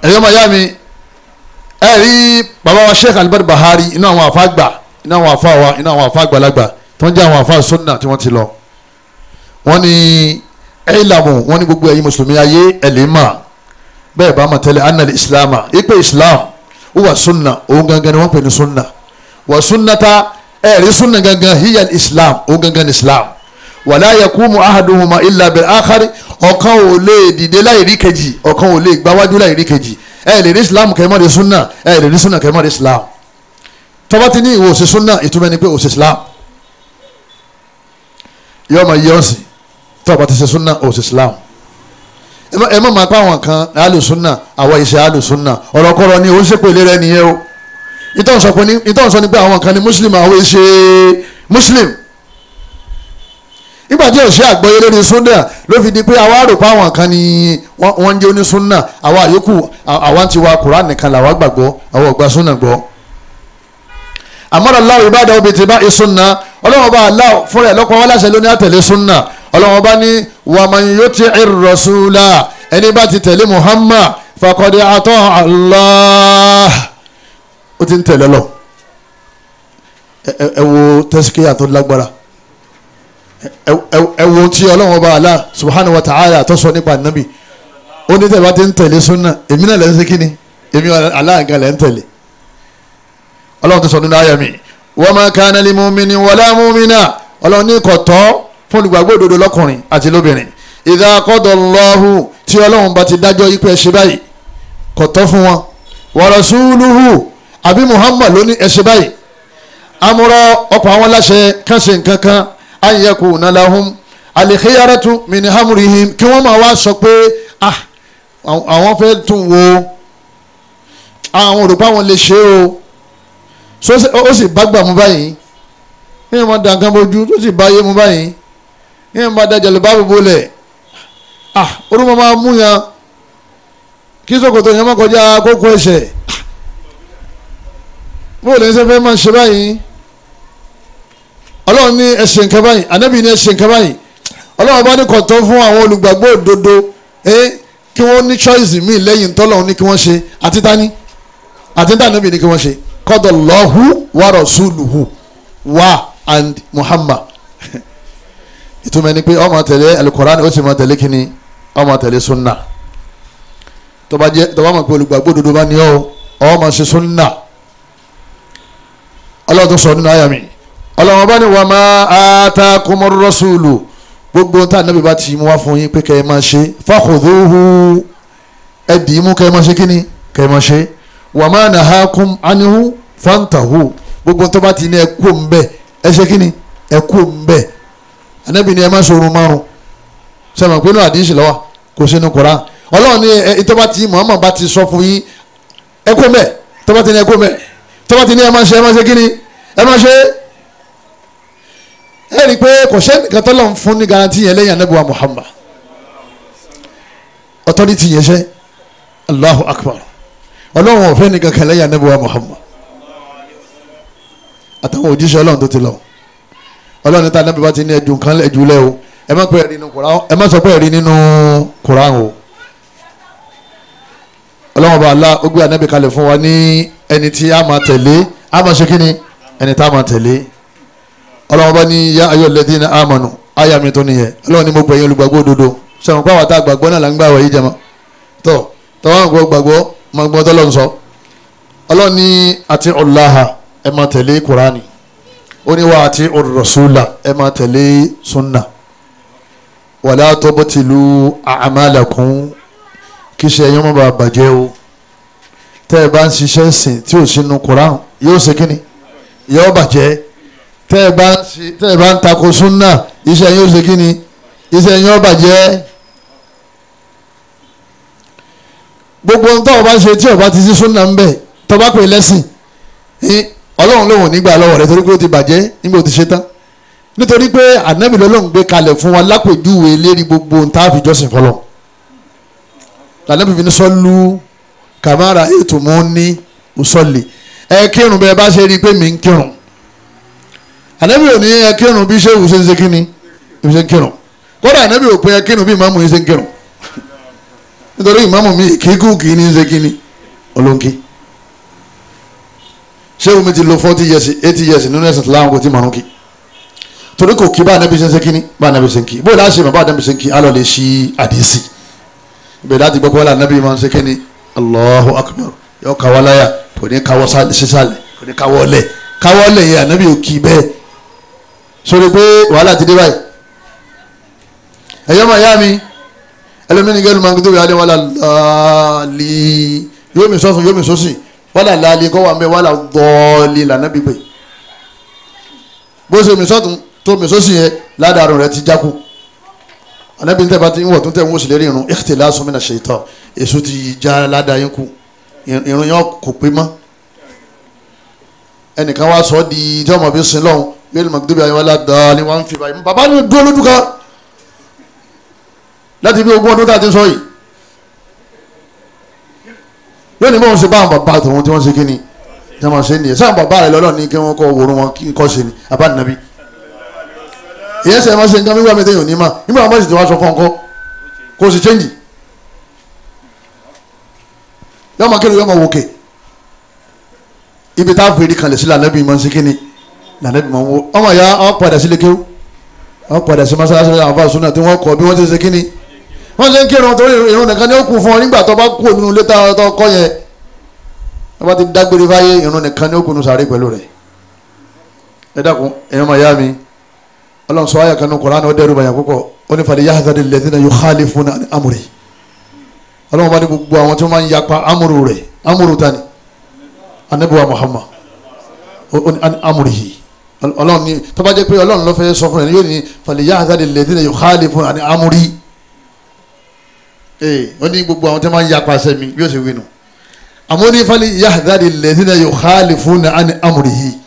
Ẹ̀yọ́ máa yá mi, ẹ rí bàbá wa Sheikh Albert Bahari, inú àwọn àfa àgbà, inú àwọn àfa wa, inú àwọn àfa àgbàlagbà tó ń jẹ́ àwọn àfa súnà tí wọ́n ti lọ. Wọ́n ní ẹ̀ẹ́làmù, wọ́n ní gbogbo ẹ̀yin mùsùlùmí ayé ẹ̀lẹ́mà bẹ́ẹ̀ bá ma tẹ́lẹ̀ anal islama, ipe islam wà sunna, òun gangan ni wọ́n pè ní sunna. Wà sunnata, ẹ̀rí sunna gangan hiya islam, òun gangan ni islam. Wala yakumu ahaduhuma illa bil akhari, ọ̀kan ò lè dìde láì rí kejì, ọ̀kan ò lè gbáwájú láì rí kejì. Ẹ̀ lè rí islam kẹ́ mọ́ rí sunna, ẹ̀ lè rí sunna kẹ́ mọ́ rí islam. Tó bá ti ní ìwò òsì sunna, ìtumọ̀ ni pé òsì islam. Yóò máa yẹ ọ̀sìn tó bá ti ṣe súnà ó ṣe islam. Ẹ má máa pa àwọn kan alùsúnà, àwọn iṣẹ́ alùsúnà ọ̀rọ̀kọ̀rọ̀ ni ó ń ṣèpèlé rẹ nìyẹn o. Ìtàn sọ ni pé àwọn kan ní muslim, àwọn iṣẹ́ muslim. Nígbà tí òṣìṣẹ́ àgbọ́yé lórí súnà ló fi di pé àwa rò pé àwọn kan ní wọ́n ń jẹ́ onísúnà, àwa àyókù àwa ti wa Kùránì nìkan làwa gbàgbọ́, àwọn ò gba súnà gbọ́. Àmọ́ Allahu ibadahu bi ittiba'i súnà, Ọlọ́run ọba Allah fúnra ẹ̀ lọ́kọ̀ wọn láṣẹ lóní àtẹ̀lé súnà. Ọlọ́run ọba ní wa man yuti'ir rasula, ẹni bá ti tẹ̀lé Muhammad faqad ata Allah, ó ti ń tẹ̀lé lọ. Ẹ wo tẹ́síkìyà tó lágbára, ẹ wo tí Ọlọ́run ọba Allah subhanahu wa ta'ala tó sọ nípa nàbì. Ó ní tẹ̀lé bá ti ń tẹ̀lé súnà, èmi náà lẹ́ ń ṣe kíni, èmi Allah gan lẹ́ ń tẹ̀lé. Ọlọ́run tó sọ nínú àyà mi, wa ma kana li mu'minin wala mu'mina, Ọlọ́run ní kò tọ́ fún olùgbàgbọ́ òdodo lọ́kùnrin àti lóbìnrin, idha qada Allahu, tí Ọlọ́run bá ti dájọ́ yí pé ẹ ṣe báyìí, kò tọ́ fún wọn, wa rasuluhu, àbí Muhammad ló ní ẹ ṣe báyìí, amúrọ̀ ọkọ̀ àwọn láṣẹ kan ṣe nǹkan kan, an yakuna lahum al-khiyaratu min amrihim, kí wọ́n máa wá sọ pé àwọn fẹ́ tún wo, àwọn òrùpá wọn lè ṣe o, ó sì bá gbà mú báyìí, ní ìmọ̀ dànkan bójú tó sì bá yé mú báyìí, ní ìmọ̀ dájàlè bá gbogbo lẹ̀, orúmọ máa mú yan kí ṣòkòtò yẹn má kọjá kókó ẹsẹ̀, bó lè ṣe fẹ́ máa ṣe báyìí. Ọlọ́run ní ẹ ṣe nǹkan báyìí, ànábì ní ẹ ṣe nǹkan báyìí. Ọlọ́run bá ní kò tọ́ fún àwọn olùgbàgbọ́ òdodo kí wọ́n ní choice míì lẹ́yìn tọ́lọ́run ní kí wọ́n ṣe, àti tání àti tànábì ní kí wọ́n ṣe. Qadallahu wa rasuluhu wa and Muhammad. Ìtumọ̀ ẹni pé ó máa tẹ̀lé alukoran, ó sì máa tẹ̀lé kíni, ó máa tẹ̀lé sunna. Tó bá mọ̀ pé olùgbàgbọ́ òdodo bá ní ó máa ṣe sunna. Ọlọ́run tó sọ nínú àyà mi, Ọlọ́run bá ní wa ma atakumur rasulu, gbogbo tá ànábì bá ti mú wá fún yín pé kẹ́ ẹ máa ṣe, fakhudhuhu, ẹ dì í mú kẹ́ ẹ máa ṣe kíni, kẹ́ ẹ máa ṣe. Wa ma nahakum anhu fantahu, gbogbo tó bá ti ní ẹ kú ń bẹ, ẹ ṣe kíni, ẹ kú ń bẹ. Ànábì ní ẹ má ṣorun márùn, sẹ́wọ̀n pé inú àdìsí lọ́wọ́ kò sínú Kùránì. Ọlọ́run ní ẹ tó bá ti Muhammad bá ti sọ fún yín, ẹ kú ń bẹ, tó bá ti ní ẹ kú ń bẹ, tó bá ti ní ẹ má ṣe, ẹ má ṣe kíni, ẹ má ṣe. Ẹ rí i pé kò sẹ́nìkan tó lọ́n fún ní garanti yẹn lẹ́yìn Ànábì wa Muhammad. Authority yẹn ṣe Allahu Akbar. Ọlọ́run ọ̀fẹ́ nìkan kan lẹ́yìn Ànábì wa Muhammad àtàwọn òjíṣẹ́ Ọlọ́run tó ti lọ. Ọlọ́run níta Ànábì bá ti ní ẹjù nǹkan ẹjù lẹ́ o, ẹ má pẹ́ ẹ̀rí nínú Kùránì, ẹ má sọ pé ẹ̀rí nínú Kùránì o. Ọlọ́run bá Allah ó gbé ànábì kalẹ̀ fún wa ní ẹni tí a máa tẹ̀lé, a máa ṣe kíni, ẹni tá a máa tẹ̀lé. Ọlọ́run bá ní yá ayọ̀ lẹ́dínà àmọ̀nù àyà mi tó nìyẹn. Ọlọ́run ní mo gbẹ̀yìn olùgbàgbọ́ òdodo. Sọ̀rọ̀ pé àwọn tá a gbàgbọ́ náà là ń gbà wọ̀ yìí jẹ́ mọ́ tọ́ tọ́wọ́n àgbọ̀ gbàgbọ́ máa gbọ́ tọ́lọ́run sọ. Ọlọ́run ní àti ọ̀làhà ẹ máa tẹ̀lé Kùránì, ó ní wà àti ọ̀rọ̀sùlà ẹ máa tẹ̀lé sunna, wàlá tubtilu a'malakum, kí ṣe ẹ̀yọ́ máa bàjẹ́ o. Tẹ́ ẹ bá ń ṣiṣẹ́ sìn tí ò sínú Kùránì yóò ṣe kíni, yóò bàjẹ́. Tẹ́ ẹ bá ń takò sunna, iṣẹ́ yóò ṣe kíni, iṣẹ́ yóò bàjẹ́. Gbogbo ohun tó o bá ṣe tí o bá ti sí sunna ń bẹ̀, tó bá pè lẹ́sìn, Ọlọ́run lòun nígbà lọ́wọ́ rẹ̀ torí pé ó ti bàjẹ́ nígbà ó ti ṣe tán. Nítorí pé ànábì lọ́lọ́run gbé kalẹ̀ fún wa lápèjúwe lérí gbogbo ohun tá a fi jọ́sìn fọlọ́. Lànàbì fi ní sọ́lú kàmáàrà ètò mọ́ ní sọ́lì, ẹ kírun bẹ́ẹ̀ bá ṣe rí i pé mi ń kírun. Ànábì ò ní ẹ kírun bí ṣéwù ṣe ń ṣe kíni ṣe ń kírun. Kódà ànábì ò pé ẹ kírun bí ìmáàmù yìí ṣe ń kírun, nítorí ìmáàmù mi kíkú kì í ní ṣe kíni olóńkì. Ṣéwù mi ti lo 40 years 80 years nínú ẹ̀sìn Islam kò tí màrún kí, torí kò kí bá anabi ṣe ń ṣe kíní bá anabi ṣe ń kí. Bóyá láti ṣe bá anabi ṣe ń kí, alọ́ lè ṣí àdìsí ibẹ̀ láti gbọ́ pé anabi máa ń ṣe kíní. Allahu akbar, yóò káwọ́ láyà, kò ní káwọ́ sísàlẹ̀, kò ní káwọ́ lẹ̀, káwọ́ lẹ̀ yẹn anabi ò kí bẹ́ẹ̀. Sórí pé wàhálà ti dé báyìí. Ẹ̀yọ́ màá yá mi ẹlòmínì gẹ́lù máa ń gbé wàhálà wàhálà láàlì, yóò mi sọ́sùn yóò mi sọ́sìn, wàhálà láàlì kọ́ wà mẹ́ wàhálà dọ́ọ̀lì lànà bí pé bó ṣe mi sọ́tún tó mi sọ́sìn yẹn ládàrú rẹ ti jákù. Ànábì tẹ́ bá ti ń wọ̀ tó tẹ̀ ń wò sí lérí irun ikhtilasu mina shaitan, èso ti já ládàá yín kú, irun yẹn kò pé mọ́. Ẹnìkan wá sọ di tí ọmọ bí sin lọ́hùn yóò lè mọ̀ gbé ayé wàhálà dọ́ọ̀lì wọ́n fi báyìí bàbá mi dúró lójú kan láti bí ogún ọdún tá a ti sọ yìí. Yóò ní bóun ṣe bá àwọn bàbá tòun tí wọ́n ṣe kíni tí wọ́n ṣe nìyẹn. Sáà bàbá rẹ̀ lọ́lọ́ ní kí wọ́n kọ́ wòrán wọn kí kọ́ ṣe ni àbánàbí. Ìyẹn ṣe máa ṣe nǹkan nígbà mẹ́tẹ́yìn òní mà nígbà wọn bá sì ti wá sọ fún ọkọ kó o sì chẹ́ǹjì. Yóò máa kéde yóò máa wòkè. Ibi tá a fèrè kalẹ̀ sí lànàbí máa ń ṣe kíni lànàbí máa ń wo. Ọmọ ìyá ọ padà sílé kéwú, ọ padà sí mọ́sálásí àwọn afáàsúnà tí wọ́n kọ́ bí wọ́n ti ṣe kíni wọ́n ṣe ń kírun, torí irun nìkan ni ó kù fún ọ nígbà tó bá kú nínú ilé tó kọ́ yẹn. Wọ́n bá ti dágbére fáyé, irun nìkan ni ó kù nínú sàárè pẹ̀lú rẹ̀. Ẹ dákun ẹ̀yọ́ máa yá mi, Ọlọ́run sọ àyà kan nínú Kùránì ó dẹ́rù bàyà púpọ̀. Ó ní falyahdhari alladhina yukhalifuna an amri. Ọlọ́run bá ní gbogbo àwọn tí wọ́n máa ń yapa amúrù rẹ̀. Amúrù tani? Ànábì wa Muhammad an amrihi. Ọlọ́run ní tó bá jẹ́ pé Ọlọ́run ló fẹ́ sọ fún ẹ̀ yóò ní falyahdhari alladhina yukhalifuna an amri. Ó ní gbogbo àwọn tí wọ́n máa ń yapa sẹ́mi bí ó ṣe wí nù. Àmọ́ ní falyahdhari alladhina yukhalifuna an amrihi,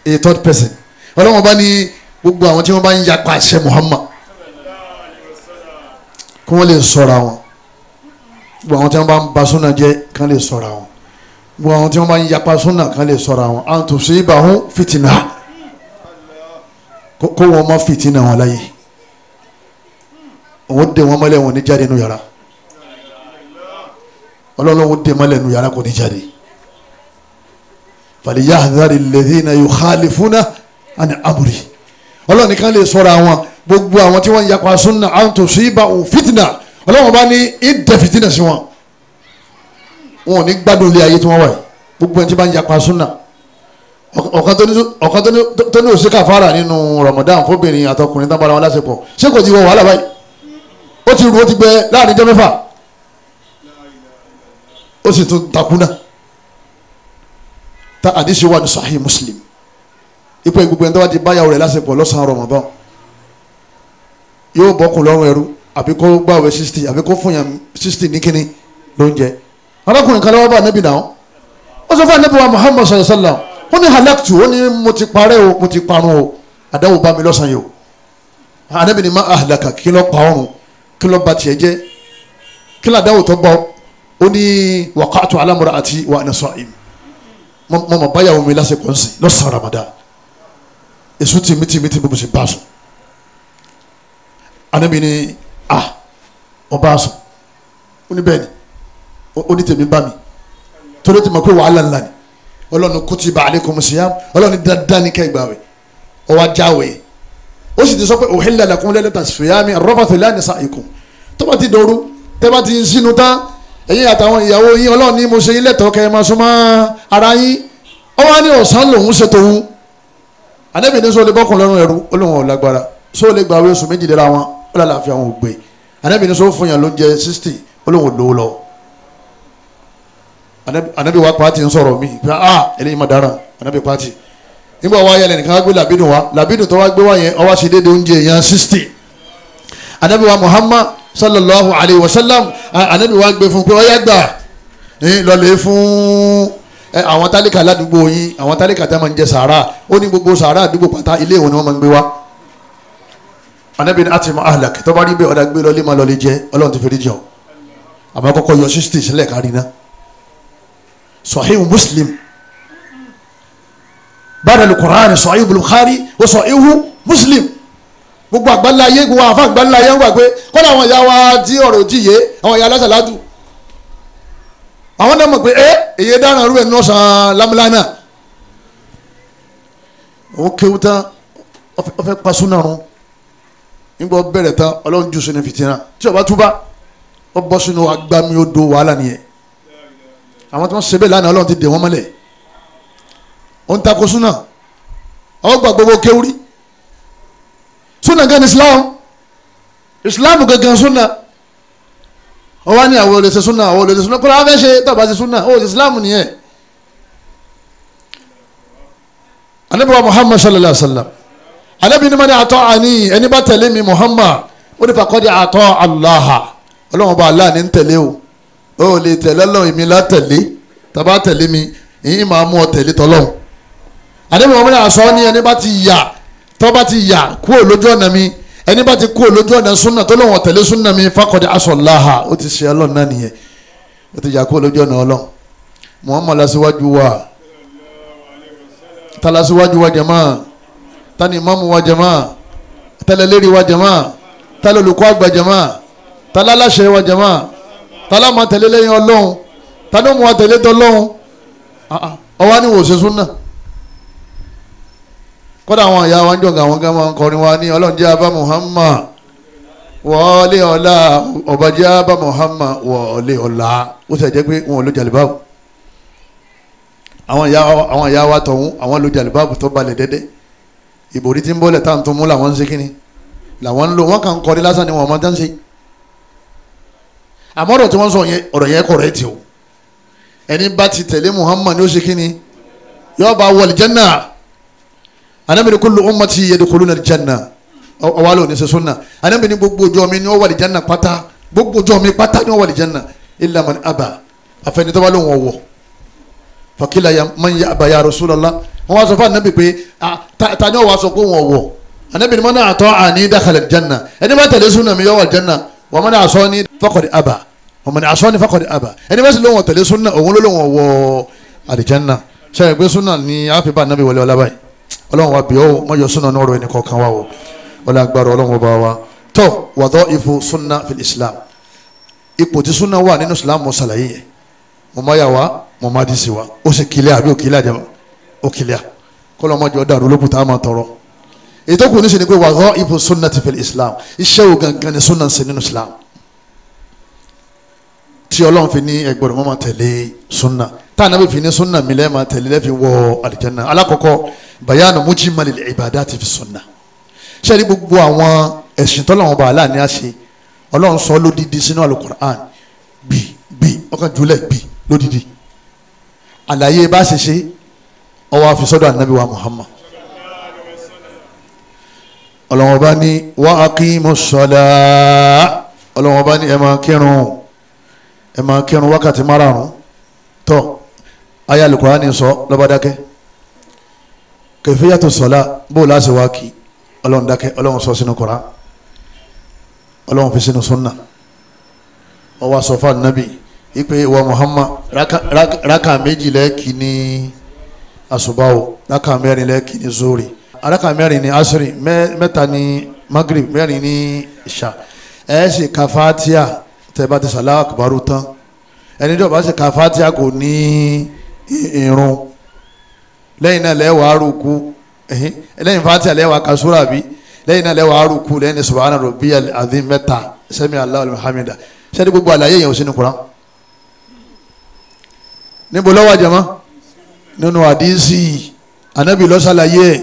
a third person. Ọlọ́run bá ní gbogbo àwọn tí wọ́n bá ń yapa àṣẹ Muhammad kí wọ́n lè ṣọ́ra wọn. Gbogbo àwọn tí wọ́n bá ń ba súnà jẹ́ kí wọ́n lè ṣọ́ra wọn. Gbogbo àwọn tí wọ́n bá ń yapa súnà kí wọ́n lè ṣọ́ra wọn. An tusibahum fìtínà, kó wọn má fìtínà wọn láyé. Òun dè wọ́n mọ́lẹ̀ wọn ní jáde nù yàrá. Ọlọ́run òun dè mọ́lẹ̀ nù yàrá kò ní jáde. Falyahdhari alladhina yukhalifuna an amri. Ọlọ́run nìkan lè sọ̀rọ̀ àwọn gbogbo àwọn tí wọ́n ń yapa súnà an tusibahum fìtínà. Ọlọ́run bá ní ìdẹ fìtínà sí wọn, wọn ò ní gbádùn ilé ayé tí wọ́n wà yìí. Gbogbo ẹni tí bá ń yapa súnà. Ọ̀kan tó ní òsì kàfàrà nínú Ramadan fóbìnrin àtọkùnrin tán bára wọn lásìkò, ṣé kò ti wọ wàhálà báyìí? Ó ti rú, ó ti gbẹ láàrin ijọ́ mẹ́fà, ó sì tún takú náà. Ta àdìsí wà ní Sahih Muslim ipò gbogbo ẹni tó bá ti báyàwó rẹ̀ lásìkò lọ́sàn-án Ramadan yóò bọ́kùn lọ́rùn ẹrú, àbí kó gbàwé 60, àbí kó fún yàn 60 ní kíní lóúnjẹ. Arákùnrin kan lọ́wọ́ bá anabi náà, ó sọ fún anabi wa Muhammad sallallahu alaihi wa sallam, ó ní halaktu, ó ní mo ti parẹ́ o, mo ti parun o, àdáwò bá mi lọ́sàn-án yìí o. Anabi ni ma ahlaka, kí ló pa ọrùn, kí ló ba tiẹ̀ jẹ́, kí ló àdáwò tó bọ́? Ó ní waqa'tu ala imra'ati wa ana sa'im, mo mọ̀ báyàwó mi lásìkò ń sìn lọ́sàn-án Ramadan, èso tìmí tìmí tìmí mo sì bá a sùn. Anabi ni ah, mo bá a sùn. Ó ní bẹ́ẹ̀ ni. Ó ní tèmi bá mi torí ti mọ̀ pé wàhálà ńlá ni. Ọlọ́run kutiba alaykum siyam, Ọlọ́run dandan ní kẹ́ gbààwẹ̀, ó wá jáwèé. Ó sì ti sọ pé uhilla lakum laylata siyami ar-rafathu ila nisaikum. Tó bá ti dòru, tẹ́ bá ti sínú tán, ẹ̀yin àtàwọn ìyàwó yín, Ọlọ́run ní mo ṣe yín lẹ́tọ̀ọ́ kẹ́ ẹ máa súnmọ́ ara yín. Ó wá ní ọ̀sán lòun ṣe tòun. Ànábì ní sọ lè bọ́kùn lọ́rùn ẹrú, ó lóun ò lágbára. Sọ lè gbààwẹ̀ oṣù méjì léra wọn, ó lálàáfíà wọn ò gbé. Ànábì ní sọ fún yàn lóúnjẹ 60, ó lóun ò lówó lọ. Ànábì wa pàtì ń sọ̀rọ̀ mi pé ah eléyìí má dára. Ànábì pàtì nígbà wa yẹlẹ nìkan gbé làbídùn wa, làbídùn tó wá gbé wá yẹn ó wá ṣe déédéé oúnjẹ yẹn 60. Ànábì wa Muhammad sallallahu alayhi wa sallam, Ànábì wa gbé fún pé ó yá gbà lọlé fún àwọn tálíkà ládùúgbò yín, àwọn tálíkà tẹ́ máa ń jẹ sàárà. Ó ní gbogbo sàárà àdúgbò pátá ilé ìwọ̀n ni wọ́n máa ń gbé wá. Ànábì ní àti ahlak, tó bá rí bẹ́ẹ̀ ọ̀dà gbé lọlé máa lọlé jẹ, Ọlọ́run ti fi rí jọ. Àmọ́ kọ́kọ́ yọ 60 sílẹ̀ kárí ná. Sahih Muslim bada al-Qur'an, Sahih Bukhari wa Sahih Muslim. Gbogbo àgbáńlá ayé, gbogbo àfa àgbáńlá ayé ń gbà pé kọ́lá àwọn ìyá wa tí ọ̀rọ̀ ò tí yé, àwọn ìyá alásàlátù, àwọn náà mọ̀ pé ẹ èyí dáná rú ẹ̀ ní ọ̀sán lámúlánà. Òun kéwú tán, ó fẹ́ pa súnà run. Nígbà ó bẹ̀rẹ̀ tán, Ọlọ́run jù sínú fìtínà. Tí ó bá túbá, ó bọ́ sínú agbami odò wàhálà nìyẹn. Àwọn tí wọ́n ṣe bẹ́ẹ̀ lánàá, Ọlọ́run ti dè wọ́n mọ́lẹ̀. Ó ń takò súnà, ó gbà gbogbo kéwúrí. Súnà gan Islam, Islam gangan súnà. Ó wá ní àwọn olè ṣe súnà, àwọn olè ṣe súnà, kó ló wá fẹ́ ṣe tàbá ṣe súnà, ó ṣe Islam nìyẹn. Ànábì wa Muhammad sallallahu alaihi wa sallam, Ànábì ní man ata'ani, ẹni bá tẹ̀lé mi Muhammad, ó ní faqad ata'a Allah. Ọlọ́run ọba Allah ní ń tẹ̀lé o. Ó lè tẹ̀lé Ọlọ́run, èmi lá tẹ̀lé, tàbá tẹ̀lé mi, èyí máa mú ọ tẹ̀lé tọ́lọ́run. Ànábì wọn múlẹ̀ àṣọ ní ẹni bá ti yà, tọ́ bá ti yà kúrò lójú ọ̀nà mi, ẹni bá ti kúrò lójú ọ̀nà súnà tó lóun ọ̀tẹ̀lé súnà mi, faqad asa Allaha, ó ti ṣe Ọlọ́run náà nìyẹn, ó ti yà kúrò lójú ọ̀nà Ọlọ́run. Muhammad lásìwájú wa, ta lásìwájú wa jàmá, ta ni ìmáàmù wa jàmá, ta lẹ́lẹ́rìí wa jàmá, ta lolùkọ́ àgbà jàmá, ta láláṣẹ wa jàmá, ta lámà tẹ̀lé lẹ́yìn Ọlọ́run, ta ló mú wa tẹ̀lé tọ́lọ́run. Ọwọ́ ni wò ṣe súnà. Kódà àwọn ìyá wa ń jọ̀gà, àwọn gan máa ń kọrin wa ní Ọlọ́run jẹ́ abá Muhammad wọlé ọlá, ọba jẹ́ abá Muhammad wọlé ọlá. Ó sì jẹ́ pé wọn ò lo jàlibáàbù. Àwọn ìyá wa tọ̀hún, àwọn lo jàlibáàbù tó balẹ̀ dẹ́dẹ́. Ìbòrí tí ń bọ́lẹ̀ tá à ń tún mú làwọn ń ṣe kínní làwọn ń lò, wọ́n kàn ń kọrin lásán ni wọ́n máa ń ṣe. Àmọ́ ọ̀rọ̀ tí wọ́n sọ yẹn, ọ̀rọ̀ yẹn kọ̀rẹ́tì o. Ẹni bá ti tẹ̀lé Muhammad ní ó ṣe kínní yóò bá wọlé Jánnà. Ànábì ní kullu ummati yadkhuluna al-janna, ọwọ́ ló ní ṣe súnà. Ànábì ní gbogbo ọjọ́ mi ní ó wà lí janna pátá, gbogbo ọjọ́ mi pátá ní ó wà lí janna, illa man aba, àfẹnitọ́ bá lóun ọ̀wọ̀. Fakila man ya'ba ya Rasulallah, wọ́n wá sọ fún Ànábì pé ta ni ó wá sọ pé òun ọ̀wọ̀. Ànábì ní man ata'ani dakhala al-janna, ẹni bá tẹ̀lé súnà mi yóò wà janna, wa man asani faqad aba, wa man asani faqad aba. Ẹni bá sì lóun ọ̀tẹ̀lé súnà, òun ló lóun ọ̀wọ̀ àlìjanna. Sẹ́yìn pé súnà ni a fi bá Ànábì wọlé ọlá báyìí. Ọlọ́run wa bí ọ́ wọ́n yọ súnà ní ọ̀rọ̀ ẹnì kọ̀ọ̀kan wa o, ọlọ́run agbára Ọlọ́run ọba wa. Tó wadha'ifu súnà fil Islam, ipò tí súnà wà nínú Islam mo ṣàlàyé yẹn, mo má yà wá, mo má dì sí wa, ó sì kílíà àbí òkílíà jẹ́ òkílíà, kọ́lọ́ ọmọdé ọ̀dà àrùlókù tá a máa tọrọ. Èyí tó kù ní sè ni pé wadha'ifu sunnati fil Islam, iṣẹ́ wo gangan ni súnà ń ṣe nínú Islam tí Ọlọ́run fi ní ẹgbẹ̀rún mọ́ máa tẹ̀lé súnà, tá Ànábì fi ní súnà mi lẹ́ẹ̀ máa tẹ̀lé lẹ́ẹ̀fi wọ àlìjánnà. Alákọ̀ọ́kọ́ bayanu mujmalil ibadati fi sunna. Ṣé ní gbogbo àwọn ẹ̀sìn tọ́lọ́wọ́n bá aláàní àṣẹ, Ọlọ́run sọ lódìdí sínú alukur'an, gbì gbì ọkàn jùlẹ̀ gbì lódìdí. Àlàyé bá ṣe ṣe ọwọ́ àfisọ́dọ̀ Ànábì wa Muhammad. Ọlọ́run bá ní wa aqimus salah, Ọlọ́run bá ní ẹ máa kírun, ẹ máa kírun wákàtí márààrún. Tọ́ ayé alukur'an sọ lọ́ba dákẹ́. Kẹfíyàtò sọlá bó láṣẹ wá kí Ọlọ́run dákẹ́, Ọlọ́run sọ sínú Kùránì, Ọlọ́run fi sínú súnà. Ó wá sọ fún Ànábì ipe wa Muhammad raka méjì lẹ́ẹ̀kì ní àsùbáwò, raka mẹ́rin lẹ́ẹ̀kì ní zori, raka mẹ́rin ní asiri, mẹ́ta ní magrib, mẹ́rin ní ìṣà. Ẹ sì ka Fatiha tẹ́ bá ti sàlá àkùbárù tán, Ẹni tí ó bá sì ka Fatiha kò ní irun. Lẹ́yìn náà lẹ́wàá rúkú, lẹ́yìn Fatiha lẹ́wàá ka súrà bí, lẹ́yìn náà lẹ́wàá rúkú, lẹ́yìn subhana rabbiyal azim mẹ́ta, sami Allahu liman hamida. Sẹ́ni gbogbo àlàyé yẹn ò sínú Kùránì? Níbo ló wà jàmá? Nínú àdísì ànábì ló ṣàlàyé ẹ̀.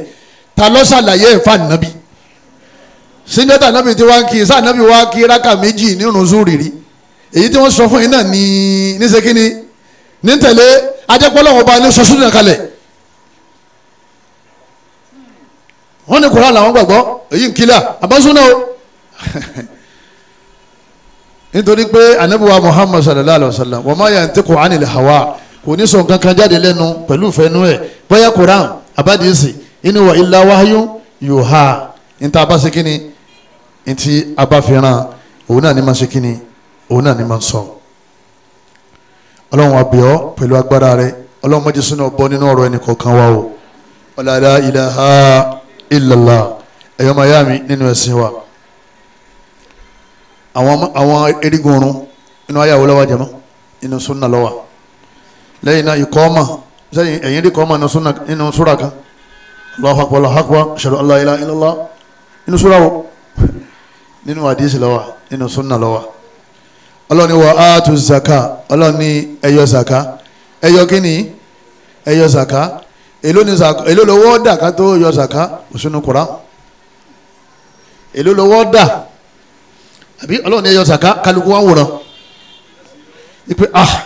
Ta ló ṣàlàyé ẹ̀ fún ànábì? Síjọ́tà ànábì tí wọ́n kí sáà ànábì wá kí rákà méjì nínú zúrì rí, èyí tí wọ́n sọ fún yín náà ní níṣẹ́ kí ni ní tẹ̀lé ajẹ́pọ́lọ́wọ́ bá ní sọ súnà kalẹ̀. Wọ́n ní Kùránì làwọn gbàgbọ́, èyí ń kílà àbásúná o. Nítorí pé ànábì wa Muhammad sallallahu alayhi wa sallam wa ma yantiqu anil hawa, kò ní sọ nǹkan kan jáde lẹ́nu pẹ̀lú ìfẹ́nu ẹ̀, bóyá Kùránì àbádìísì inú wa illa wahyu yuha. Níta bá ṣe kíni, ntí a bá fi ràn òun náà ní máa ṣe kíni, òun náà ní máa sọ. Ọlọ́run àbíọ́ pẹ̀lú agbára rẹ̀, Ọlọ́run má jẹ́ sínú ọbọ nínú ọ̀rọ̀ ẹnì kọ̀ọ̀kan wa o. Wala la ilaha illallah. Ẹ̀yọ́ máa yá mi nínú ẹ̀sìn wa, àwọn erigun ọ̀run inú ayé àwọn lọ́wọ́ jẹ̀mọ́ inú súnà lọ́wọ́. Lẹ́yìn náà ìkọ́mà sẹ́yìn ẹ̀yìn rí kọ́mà nínú súra kan, Allahu akbar Allahu akbar ashhadu an la ilaha illallah, inú súra wo? Nínú àdísì lọ́wọ́, nínú súnà lọ́wọ́. Ọlọ́ni wa áàtù zaka, ọlọ́ni ẹyọ zaka, ẹyọ kíni? Ẹyọ zaka. Èló lówó dà ká tó yọ zaka? Òsínú Kùránì. Èló lówó dà? Àbí ọlọ́ni ẹyọ zaka, kálukú wá wòran ipe ah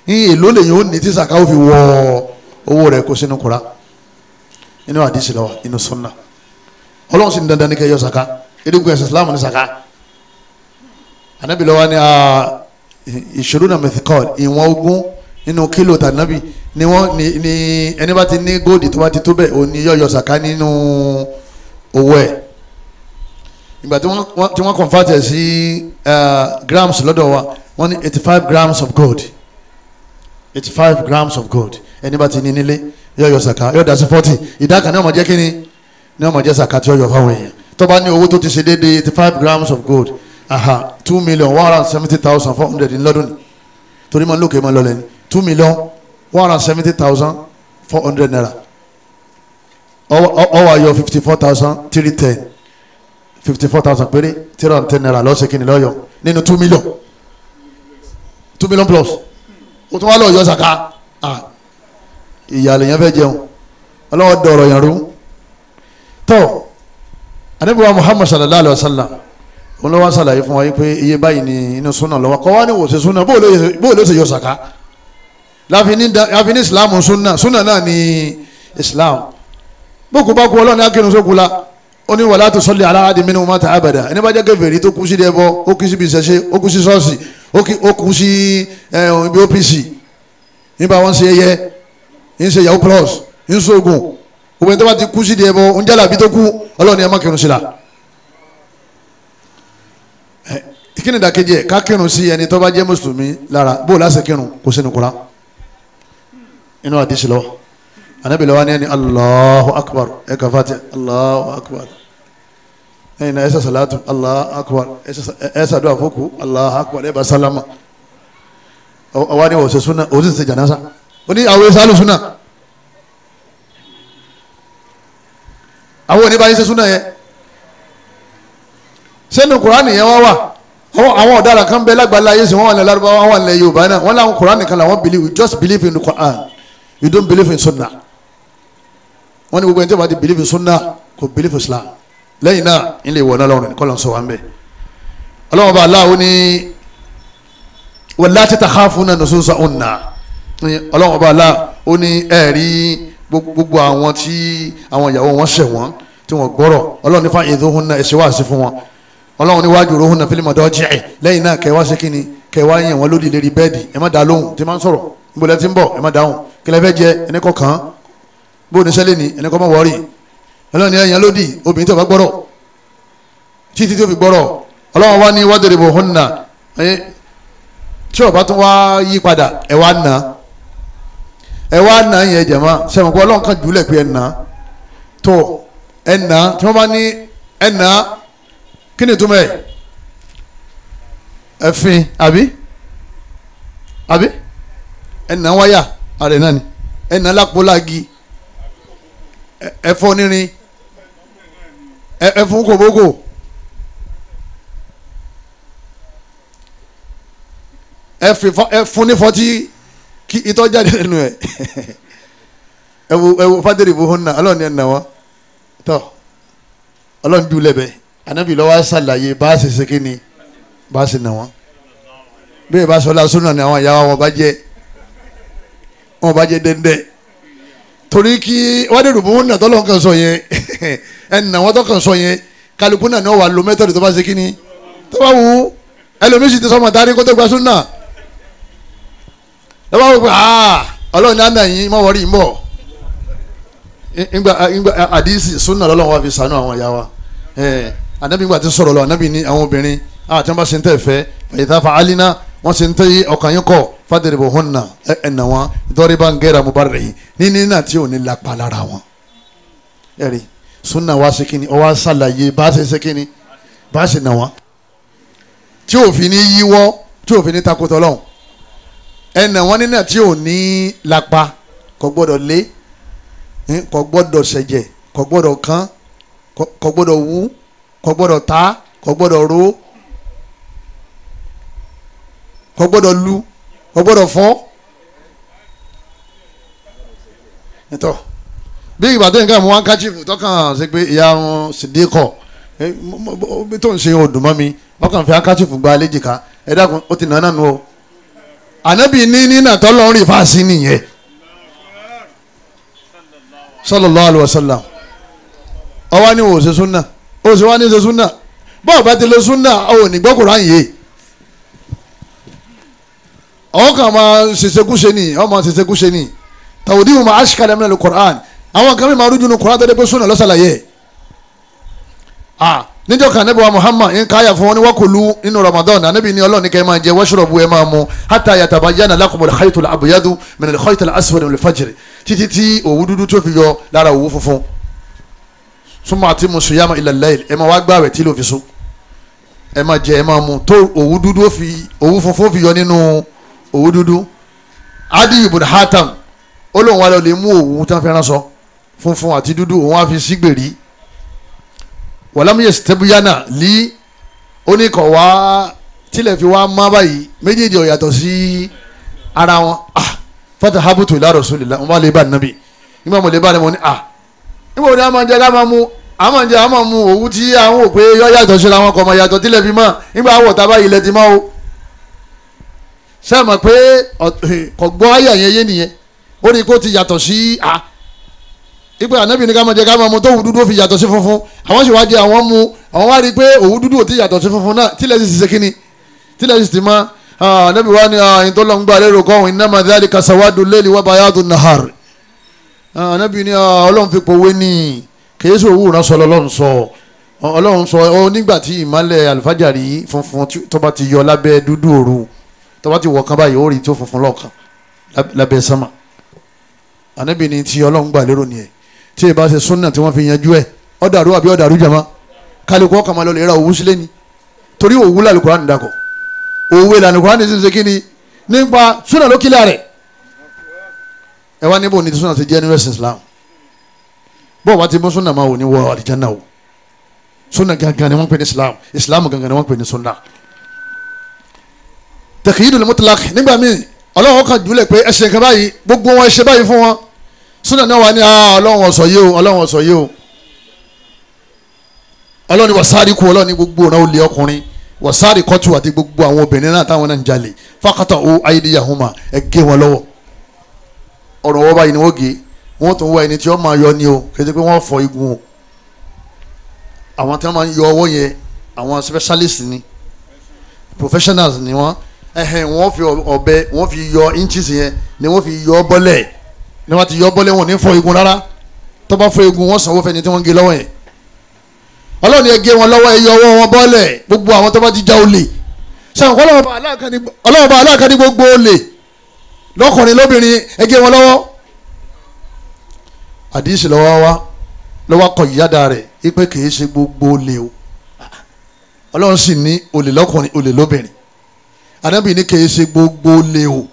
ní èló lèyìn ó ní tí zaka ó fi wọ owó rẹ̀? Kó sínú Kùránì, nínú àdísì lọ́wọ́, nínú súnà. Ọlọ́run sì ní dandan ní kẹ́ yọ zaka, erigun ẹ̀sìn Islam ní zaka. Anabi lọ́wọ́ ni ìṣòro mẹ́tíkọ́l, ìwọ̀n 20 nínú kílò tànàbì ni wọ́n ní ẹni bá ti ní góòdì tó bá ti tó bẹ́ẹ̀ òní yọ yọ zaka nínú owó ẹ̀. Ìgbà tí wọ́n convert ẹ̀ sí grams lọ́dọ̀ wa, wọ́n ní 85 grams of gold, 85 grams of gold ẹni bá ti ní nílé yọ yọ zaka, yọ dá sí 40, ìdá kan ní ó máa jẹ́ kíni, ní ó máa jẹ́ zaka tí ó yọ fáwọn èèyàn. Tó bá ní owó tó ti ṣe déédéé 85 grams of gold, aha, 2,170,400 ní lọ́dún ni, torí máa ń lókè máa ń lọlẹ̀ ní 2,170,400 naira, ó wá yọ 54,310, 54,000 péré, 310 naira lọ́sẹ̀ kìíní lọ́yọ̀ nínú 2 million, 2 million plus, o tún wá lọ yọ zaka. Ìyàlẹ̀ yẹn fẹ́ jẹun, ọlọ́wọ́ dọ̀rọ̀ yẹn rú. Tó Ànábì wa Muhammad sallallahu alayhi wa sallam òun ló wá ṣàlàyé fún wa yìí pé iye báyìí ni inú súnà lọ́wọ́, kọ́ wá ní wòsè súnà bó ló ṣe yọ sàká. Láfi ní Islam súnà, súnà náà ní Islam. Bókú bá kú ọlọ́run akínú sókú la, ó ní wala tusalli ala ahadin minhum mata abada. Ẹni bá jẹ́ kèfèrí tó kú sí ẹbọ, ó kú sí ibi ìṣẹ̀ṣe, ó kú sí ṣọ́ọ̀ṣì, ó kú sí ibi OPC, nígbà wọn ṣe ẹyẹ, ń ṣe yahoo plus, ń ṣoògùn, gbogbo ẹni tó bá ti kú sí ẹbọ ń jálàbí tó kú, ọlọ́run ẹ má kírun sí la. Kí ni ìdàkejì ẹ? Ká kírun sí ẹni tó bá jẹ́ mùsùlùmí lára. Bó lásì kírun? Kò sínú Kùránì, inú àdìsí lọ́wọ́. Ànábì lọ́wọ́ ní ẹni Allahu akbar, ẹ kà Fatiha Allahu akbar, ẹ̀yin náà ẹ ṣe sàlátù Allahu akbar, ẹ ṣàdúrà fókù Allahu akbar, ẹ bá sálámà. Ọwọ́ ni òṣè súnà, òṣè ṣe jànásà, ó ní àwọn ẹ̀ṣẹ̀ alùsúnà, àwọn oníbàyí ṣe súnà yẹn. Sẹ́nu Kùránì yẹn wá wà. Àwọn ọ̀daràn kan bẹ lágbàlá ayé sí, wọ́n wà ní Lárúbáwá, wọ́n wà ní Yorùbá náà, wọ́n láwọn Kùránì kan làwọn believe. You just believe in the Quran, you don't believe in Sunnah. Wọ́n ní gbogbo ẹni tí wọ́n bá ti believe in Sunnah kò believe in Islam. Lẹ́yìn náà ilé ìwọ náà lọ́rùn kọ́ ló ń sọ wá ń bẹ̀. Ọlọ́wọ́n bá aláwo ní wallati takhafuna nushuzahunna. Ọlọ́wọ́n bá aláwo ní ẹ̀rí gbogbo àwọn tí àwọn ìyàwó wọn ṣẹ̀ wọ́n tí wọ́n gbọ́rọ̀, Ọlọ́run ní fa'idhuhunna, ẹ̀ṣẹ̀ wá sí fún wọn. Ọlọ́run níwájú rohun náà fílímù ọ̀dọ́ jẹ́ ẹ̀. Lẹ́yìn náà kẹwàá ṣe kíni, kẹwàá yẹn wọn lódì lérí bẹ́ẹ̀dì, ẹ má dá lóhùn tí má ń sọ̀rọ̀, níbo lẹ ti ń bọ̀, ẹ má dáhùn, kí lẹ fẹ́ jẹ, ẹni kọ̀ kàn án, bó ní sẹ́lẹ̀ ní ẹni kọ́ má wọ́ọ̀rì. Ọlọ́run ẹ̀yàn lódì obìnrin tó bá gbọ́rọ̀ títí tó fi gbọ́rọ̀. Ọlọ́run wá ní wadribuhunna, tí ó bá tún wá yí padà ẹ wá nà, ẹ wá nà yẹn jẹ̀mọ́ sẹ́wọ̀n pé Ọlọ́run kan jùlẹ̀ pé ẹ nà tó ẹ nà, tí wọ́n bá ní ẹ nà kí ni túmọ̀ ẹ̀? Ẹ̀fin àbí àbí Ẹnà wáyà ààrẹ náà ni, ẹnà lápòlági, ẹfọ nírin, ẹfun kòbókò. Ẹfun ní fọtí kí itọ́ jáde lẹ́nu ẹ̀. Ẹwọ fadiri bó hó nà ọlọ́run ní ẹnà wọn tọ́ ọlọ́run dùn lẹ́bẹ̀ẹ́. Anabi ló wá ṣàlàyé bá a ṣe ṣe kíni bá a ṣe nà wọn. Bí ìbá sọlá súnà ni àwọn ìyá wa wọn bá jẹ dẹ́ndẹ́ torí kí wọ́n dé rògbòmù náà tọ́lọ́ kan sọ yẹn ẹnà wọn tó kàn sọ yẹn kálukú náà ni wọ́n wà lo mẹ́tọ̀dì tó bá ṣe kíni tó bá wù ú. Ẹlòmísì ti sọmọ tari kó tó gba súnà lọ́wọ́ wò pé ọlọ́run ní àná yín mọ̀ wọ́rí ń bọ̀ ńgbà àdìsí súnà lọ́lọ́run wà fi sànú àwọn ìyá wa. Anabi gba ti sọ̀rọ̀ lọ, anabi ní àwọn obìnrin àti wọn bá ṣe ń tẹ̀ fẹ́ fàyìntà fa alina wọn ṣe ń tẹ́ ọkàn yín kọ fàdérìbò hàn náà ẹ̀nà wọn dọ́rí bá ń gẹ́ra mo bá rẹ̀ yìí níní náà tí ò ní lápá lára wọn. Ẹ̀rí súnà wa ṣe kíni ọwọ́ ṣàlàyé bá ṣe ṣe kíni bá ṣe nà wọn tí ò fi ní yíwọ́ tí ò fi ní takotọ́ lọ́hùn. Ẹ̀nà wọn nínà tí ò ní lápá, kò gbọ́dọ̀ lé, kò gbọ́dọ̀ ṣẹ̀jẹ̀, kò gbọ́dọ̀ kán, kò gbọ́dọ̀ wú, kò gbọ́dọ̀ ta, kò gbọ́dọ̀ ro, kò gbọ́dọ̀ lu, kò gbọ́dọ̀ fọ́. Ẹ̀tọ́ bí ìgbà tó nǹkan mú handkerchief tọkàn ṣe pé ìyá wọn sì dé kọ tó ń ṣe odùn mọ́ mi, ọkàn fi handkerchief gba léjìká. Ẹ dákun, ó ti nà náà nù o. Ànábì ní nínà tọ́lọ́run rí fáṣí nìyẹn sallallahu alaihi wasallam. Ọwọ́ ni wò ṣe súnà, ó ṣe wá ní ṣe súnà. Bọ́ọ̀ bá ti lo súnà, ó ní gbọ́ Kùránì yé. Ọwọ́ kan máa ṣèṣekúṣe ni, ọ máa ṣèṣekúṣe ni. Tàwùdí ma ashkala min al-Qur'an. Àwọn kan mi máa rújú nu Kùránì tó dé pé súnà lọ́sàlàyé. Níjọ́ kan Ànábì wa Muhammad ń káyà fún wọn ní wakulu nínú Ramadan. Ànábì ní Ọlọ́run ní kẹ́ ẹ máa jẹ washrabu, ẹ máa mu hatta yatabayyana lakumul khaytul abyadu minal khaytil aswadi minal fajr, títí tí òwú dúdú tó fi yọ lára òwú funfun. Súnmọ́ àti musuyama ila al-layl, ẹ máa wá gbààwẹ̀ tí ló fi sùn, ẹ máa jẹ ẹ máa mu tó òwú dúdú fi òwú funfun fi yọ nínú òwú dúdú. Adi ibn Hatam ó lóun wá lọ lè mú òwú tí wọ́n fi ránṣọ funfun àti dúdú, òun á fi sígbèrí. Wàlámúyẹ sítẹ́búyánà lí oníkọ̀ wá tilẹ̀ fi wá má báyìí, méjèèjì ò yàtọ̀ sí ara wọn. Fata habutu ila rasulillah, wọn bá lè bá nàbì nígbà mo lè bá nàbì wọn ni níbo ni a máa jẹ ká máa mu, a máa jẹ a máa mu òwú tí àwọn ò pé yọ yàtọ̀ síra wọn kọ̀ máa yàtọ̀ tilẹ̀ fi mọ́ nígbà àwọ̀ tá a bá ilẹ̀ ti mọ́ o. Ṣé ẹ mọ̀ pé kò gbọ́ ayé yẹn yé nìyẹn, ó ní kó ti yàtọ̀ sí a ipe ànábì ní ká máa jẹ ká máa mu tó òwú dúdú ó fi yàtọ̀ sí funfun. Àwọn sì wá jẹ àwọn mu, àwọn wá rí i pé òwú dúdú ò ti yàtọ̀ sí funfun náà, tílẹ̀ sì ṣe kíni, tílẹ̀ sì ti mọ́. Ànábì wa ni ìtọ́lọ́ngbà lérò kọ́ innama dhalika sawadu layli wa bayadu nahar. Ànábì ní Ọlọ́run fi pòwe ní kìí ṣe òwú ìránṣọ lọ́lọ́run sọ. Ọlọ́run sọ ọ nígbà tí ìmọ́lẹ̀ àlùfájàrí funfun tó bá ti yọ lábẹ́ dúdú òru, tó bá ti wọ̀ kan báyìí ó rí tó funfun lọ́ọ̀kan lábẹ́ sánmà. Ànábì ní tí Ọlọ́run gbà lérò nìyẹn. Tí ì bá ṣe súnà tí wọ́n fi yanjú ẹ̀, ọ̀dàrú àbí ọ̀dàrú jàmá, kálukú ọkàn máa lọ lè ra òwú sílé ni, torí òwú làlùkùránì dàkọ̀, òwe làlùkùránì sì ń ṣe kíni nípa súnà ló kílẹ̀ rẹ̀. Ẹ wá níbo ni súnà ti jẹ́ ní western Islam. Bọ́ọ̀ bá ti mú súnà máa wò ní wọ àlìjáná o. Súnà gangan ni wọ́n pè ní Islam, Islam gangan ni wọ́n pè ní súnà. Taqyidul mutlaq nígbà míì Ọlọ́run kan jùlẹ̀ pé ẹ ṣe nǹkan báyìí, gbogbo wọn ẹ ṣe báyìí fún wọn. Súnà náà wà ní Ọlọ́run ọ̀sọ̀ yìí o, Ọlọ́run ọ̀sọ̀ yìí o. Ọlọ́run ni wàsáàrí kú, Ọlọ́run ní gbogbo ọ̀nà olè ọkùnrin, wàsáàrí kọ́tù àti gbogbo àwọn obìnrin náà táwọn náà ń jalè, faqata o aydiyahuma, ẹ gé wọn lọ́wọ́. Ọ̀rọ̀ wọ́n báyìí ni wọ́n gé, wọ́n tún wá ẹni tí wọ́n máa yọ ni o, kì í ṣe pé wọ́n fọ igun o. Àwọn tí wọ́n máa ń yọ ọwọ́ yẹn, àwọn specialist ni, professionals ni wọ́n. Ẹ̀hìn wọ́n fi ọ̀bẹ wọ́n fi yọ inches yẹn ni wọ́n fi yọ bọ́lẹ̀, ni wọ́n ti yọ bọ́lẹ̀, wọn ò ní fọ igun rárá. Tó bá fọ igun, wọ́n sanwó fẹ́ni tí wọ́n ń gé lọ́wọ́ yẹn. Ọlọ́run yẹn gé wọn lọ́wọ́, ẹ yọ ọwọ́ wọn bọ́lẹ̀, gbogbo àwọn tó bá ti já olè. Sẹ́wọ̀n kọ́ Ọlọ́run bá aláàkán ní gbogbo olè lọ́kùnrin lóbìnrin, ẹ gé wọn lọ́wọ́. Àdìsí lọ́wọ́ wa lọ́wọ́ kọ ìyáda rẹ̀ ipe kìí ṣe gbogbo olè o. Ọlọ́run sì ní olè lọ́kùnrin, olè lóbìnrin. Ànábì ní kìí ṣe gbogbo olè o.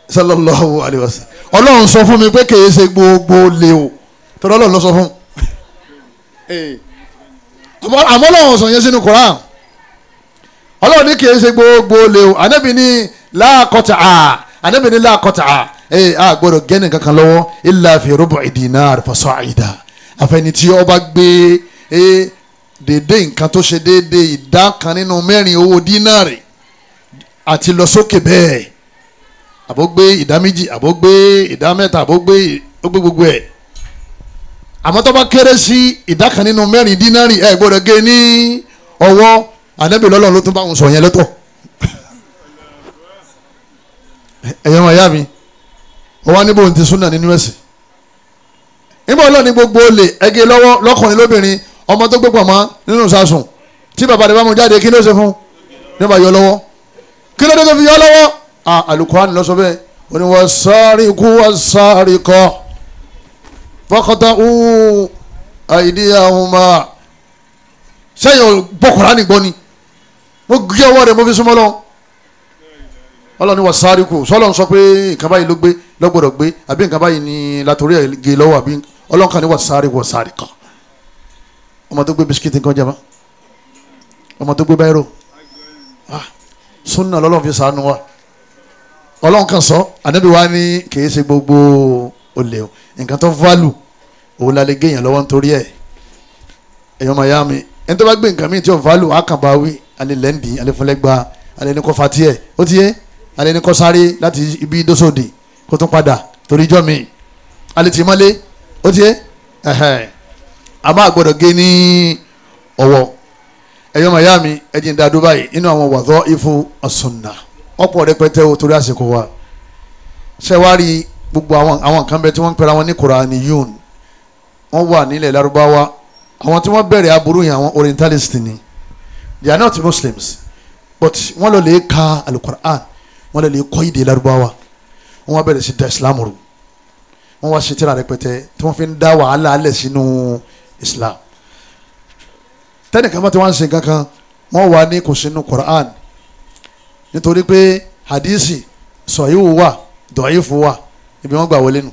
sallallahu alayhi wa sallam. Ọlọ́run sọ fún mi pé kìí ṣe gbogbo lè o, torí Ọlọ́run ló sọ fún. Àmọ́ Ọlọ́run sọ yẹn sínú Koran. Ọlọ́run ní kìí ṣe gbogbo lè o. Ànábì ní láàkọ́tà à, Ànábì ní láàkọ́tà à, a gbọ́dọ̀ gẹ́ni kankan lọ́wọ́ illa fi rubu'i dinar fasa'ida. Àfẹni tí ó bá gbé dédé nǹkan tó ṣe dédé ìdá kan nínú mẹ́rin owó dínárì àti lọ sókè bẹ́ẹ̀, àbó gbé ìdá méjì, àbó gbé ìdá mẹ́ta, àbó gbé gbogbo ẹ̀. Àmọ́ tó bá kéré sí ìdá kan nínú mẹ́rin dínárì ẹ̀ gbọ́dọ̀ gé ní ọwọ́. Ànábì lọ́lọ́run ló tún bá wọn sọ yẹn lọ́tọ̀. Ẹ̀yọ́ wọn yá mi, ọwọ́ níbo ti súnà nínú ẹ̀sìn. Níbo ọlọ́ọ̀ ní gbogbo olè ẹgẹ lọ́wọ́ lọ́kùnrin lóbìnrin, ọmọ tó gbé pọ̀nmọ́ nínú sásùn tí bàbá rẹ̀ bá mú jáde kí ló ṣe fún nígbà yọ lọ́wọ́? Kí ló dé tó fi yọ lọ́wọ́? Àlùkùránì ló sọ bẹ́ẹ̀. Ó ní was-sariqu was-sariqa faqta'u aydiyahuma. Sẹ́yìn gbọ́ Kùránì gbọ́ ni, mo gé ọwọ́ rẹ̀ mo fi súnmọ́ lọ́wọ́. Ọlọ́ni was-sariqu, sọ́lọ́ ń sọ pé nǹkan báyìí ló gbé lọ́gbọ̀dọ̀ gbé, àbí nǹkan báyìí ni látòrí ẹ̀ gé lọ́wọ́, àbí ọlọ́nkàn ní was-sariqu was-sariqa. Ọmọ tó gbé bisikíìtì nǹkan jẹba, ọmọ tó gbé báírò, súnà lọ́lọ́run fi sànù wa. Ọlọ́run kan sọ, Ànábì wa ní kì í ṣe gbogbo olè o, nǹkan tó válù òun la lè géèyàn lọ́wọ́ nítorí ẹ̀. Ẹ̀yọ́ máa yá mi, ẹni tó bá gbé nǹkan míì tí ò válù á kàn bá wí, alẹ́ lẹ́ndì, alẹ́ fúnlẹ́gba, alẹ́ ní kọ́ fatí ẹ̀, ó ti yé, alẹ́ ní kọ́ sáré láti ibi dósòdì kó tún padà torí ijọ́ mi, alẹ́ tì mọ́lé, ó ti yé, ẹ̀hẹ̀, a máa gbọ́dọ̀ gé ní ọwọ́. Ẹ̀yọ́ máa yá mi, ẹ̀jẹ̀ ń da Dubai nínú àwọn wàdọ́ ifú ọ̀sùnà ọ̀pọ̀ rẹpẹtẹ o torí àsìkò wa. Ṣé wàá rí gbogbo àwọn kan bẹ tí wọ́n ń pera wọn ní Quraniyun, wọ́n wà nílẹ̀ Lárúbáwá. Àwọn tí wọ́n bẹ̀rẹ̀ aburú yẹn àwọn Orientalist ni, they are not Muslims, but wọ́n lọ lè ka alukur'an, wọ́n lọ lè kọ́ èdè Lárúbáwá, wọ́n wá bẹ̀rẹ̀ sí da Islam rú, wọ́n wá ṣe tírà rẹpẹtẹ tí wọ́n fi ń dá wàhálà alẹ̀ sínú Islam. Tẹ́nìkan bá ti wá ń ṣe kankan, wọ́n wà ní kò sínú Quran, nítorí pé hadisi sọ̀híhù wà, dọ̀ífù wà, ibi wọ́n gbà wọlé nù.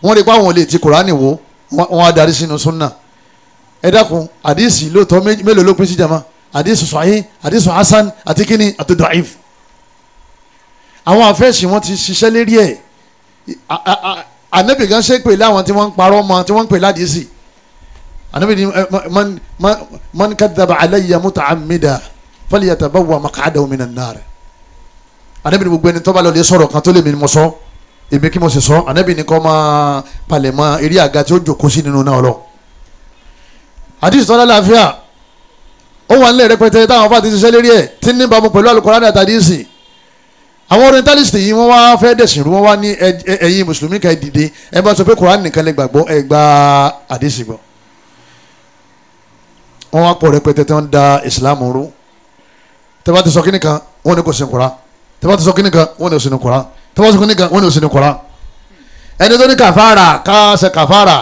Wọ́n rí pé àwọn olè ti Quran wò, wọ́n á darí sínú sunna. Ẹ dákun, hadisi lóòótọ́ mélòó ló pín sí jama? Hadisi sọ̀hí, hadisi hasan àti kíni àti dọ̀ífù. Àwọn àfẹ́sì wọn ti ṣiṣẹ́ lérí ẹ̀. Ànábì gan ṣe pè láwọn tí wọ́n ń parọ́ mọ́, tí wọ́n ń pè ládìsí. Ànábì ni man kadhaba alayya muta'ammida falyatabawwa maq'adahu minan nar. Ànábì ni gbogbo ẹni tó bá lọ lè sọ̀rọ̀ kan tó lè mi mọ̀ sọ, èmi kí mo sì sọ, Ànábì ni kó máa palẹ̀ mọ́ eré àga tí ó jòkó sí nínú náà lọ. Àdìsí tọ́lá láàfíà ó wà nílẹ̀ rẹpẹtẹ táwọn afá ti ṣiṣẹ́ lérí ẹ̀ tí ní bámu pẹ̀lú Al-Qur'ani àtàdísì. Àwọn orientalist yìí wọ́n wá fẹ́ dẹ̀sìn rú, wọ́n wá ní ẹ̀yin mùsùlùmí ká dìde, ẹ bá sọ pé Kùránì nìkan lè gbàgbọ́, ẹ gba àdìsí gbọ́. Wọ́n wá pọ̀ rẹpẹtẹ tí wọ́n da ìsìlámù rú. Tẹ́ bá ti sọ kíní kan, wọ́n ní kò sínú Kùránì. Tẹ́ bá ti sọ kíní kan, wọ́n ní kò sínú Kùránì. Tẹ́ bá ti sọ kíní kan, wọ́n ní kò sínú Kùránì. Ẹni tó ní kàfàrà, ká ṣe kàfàrà,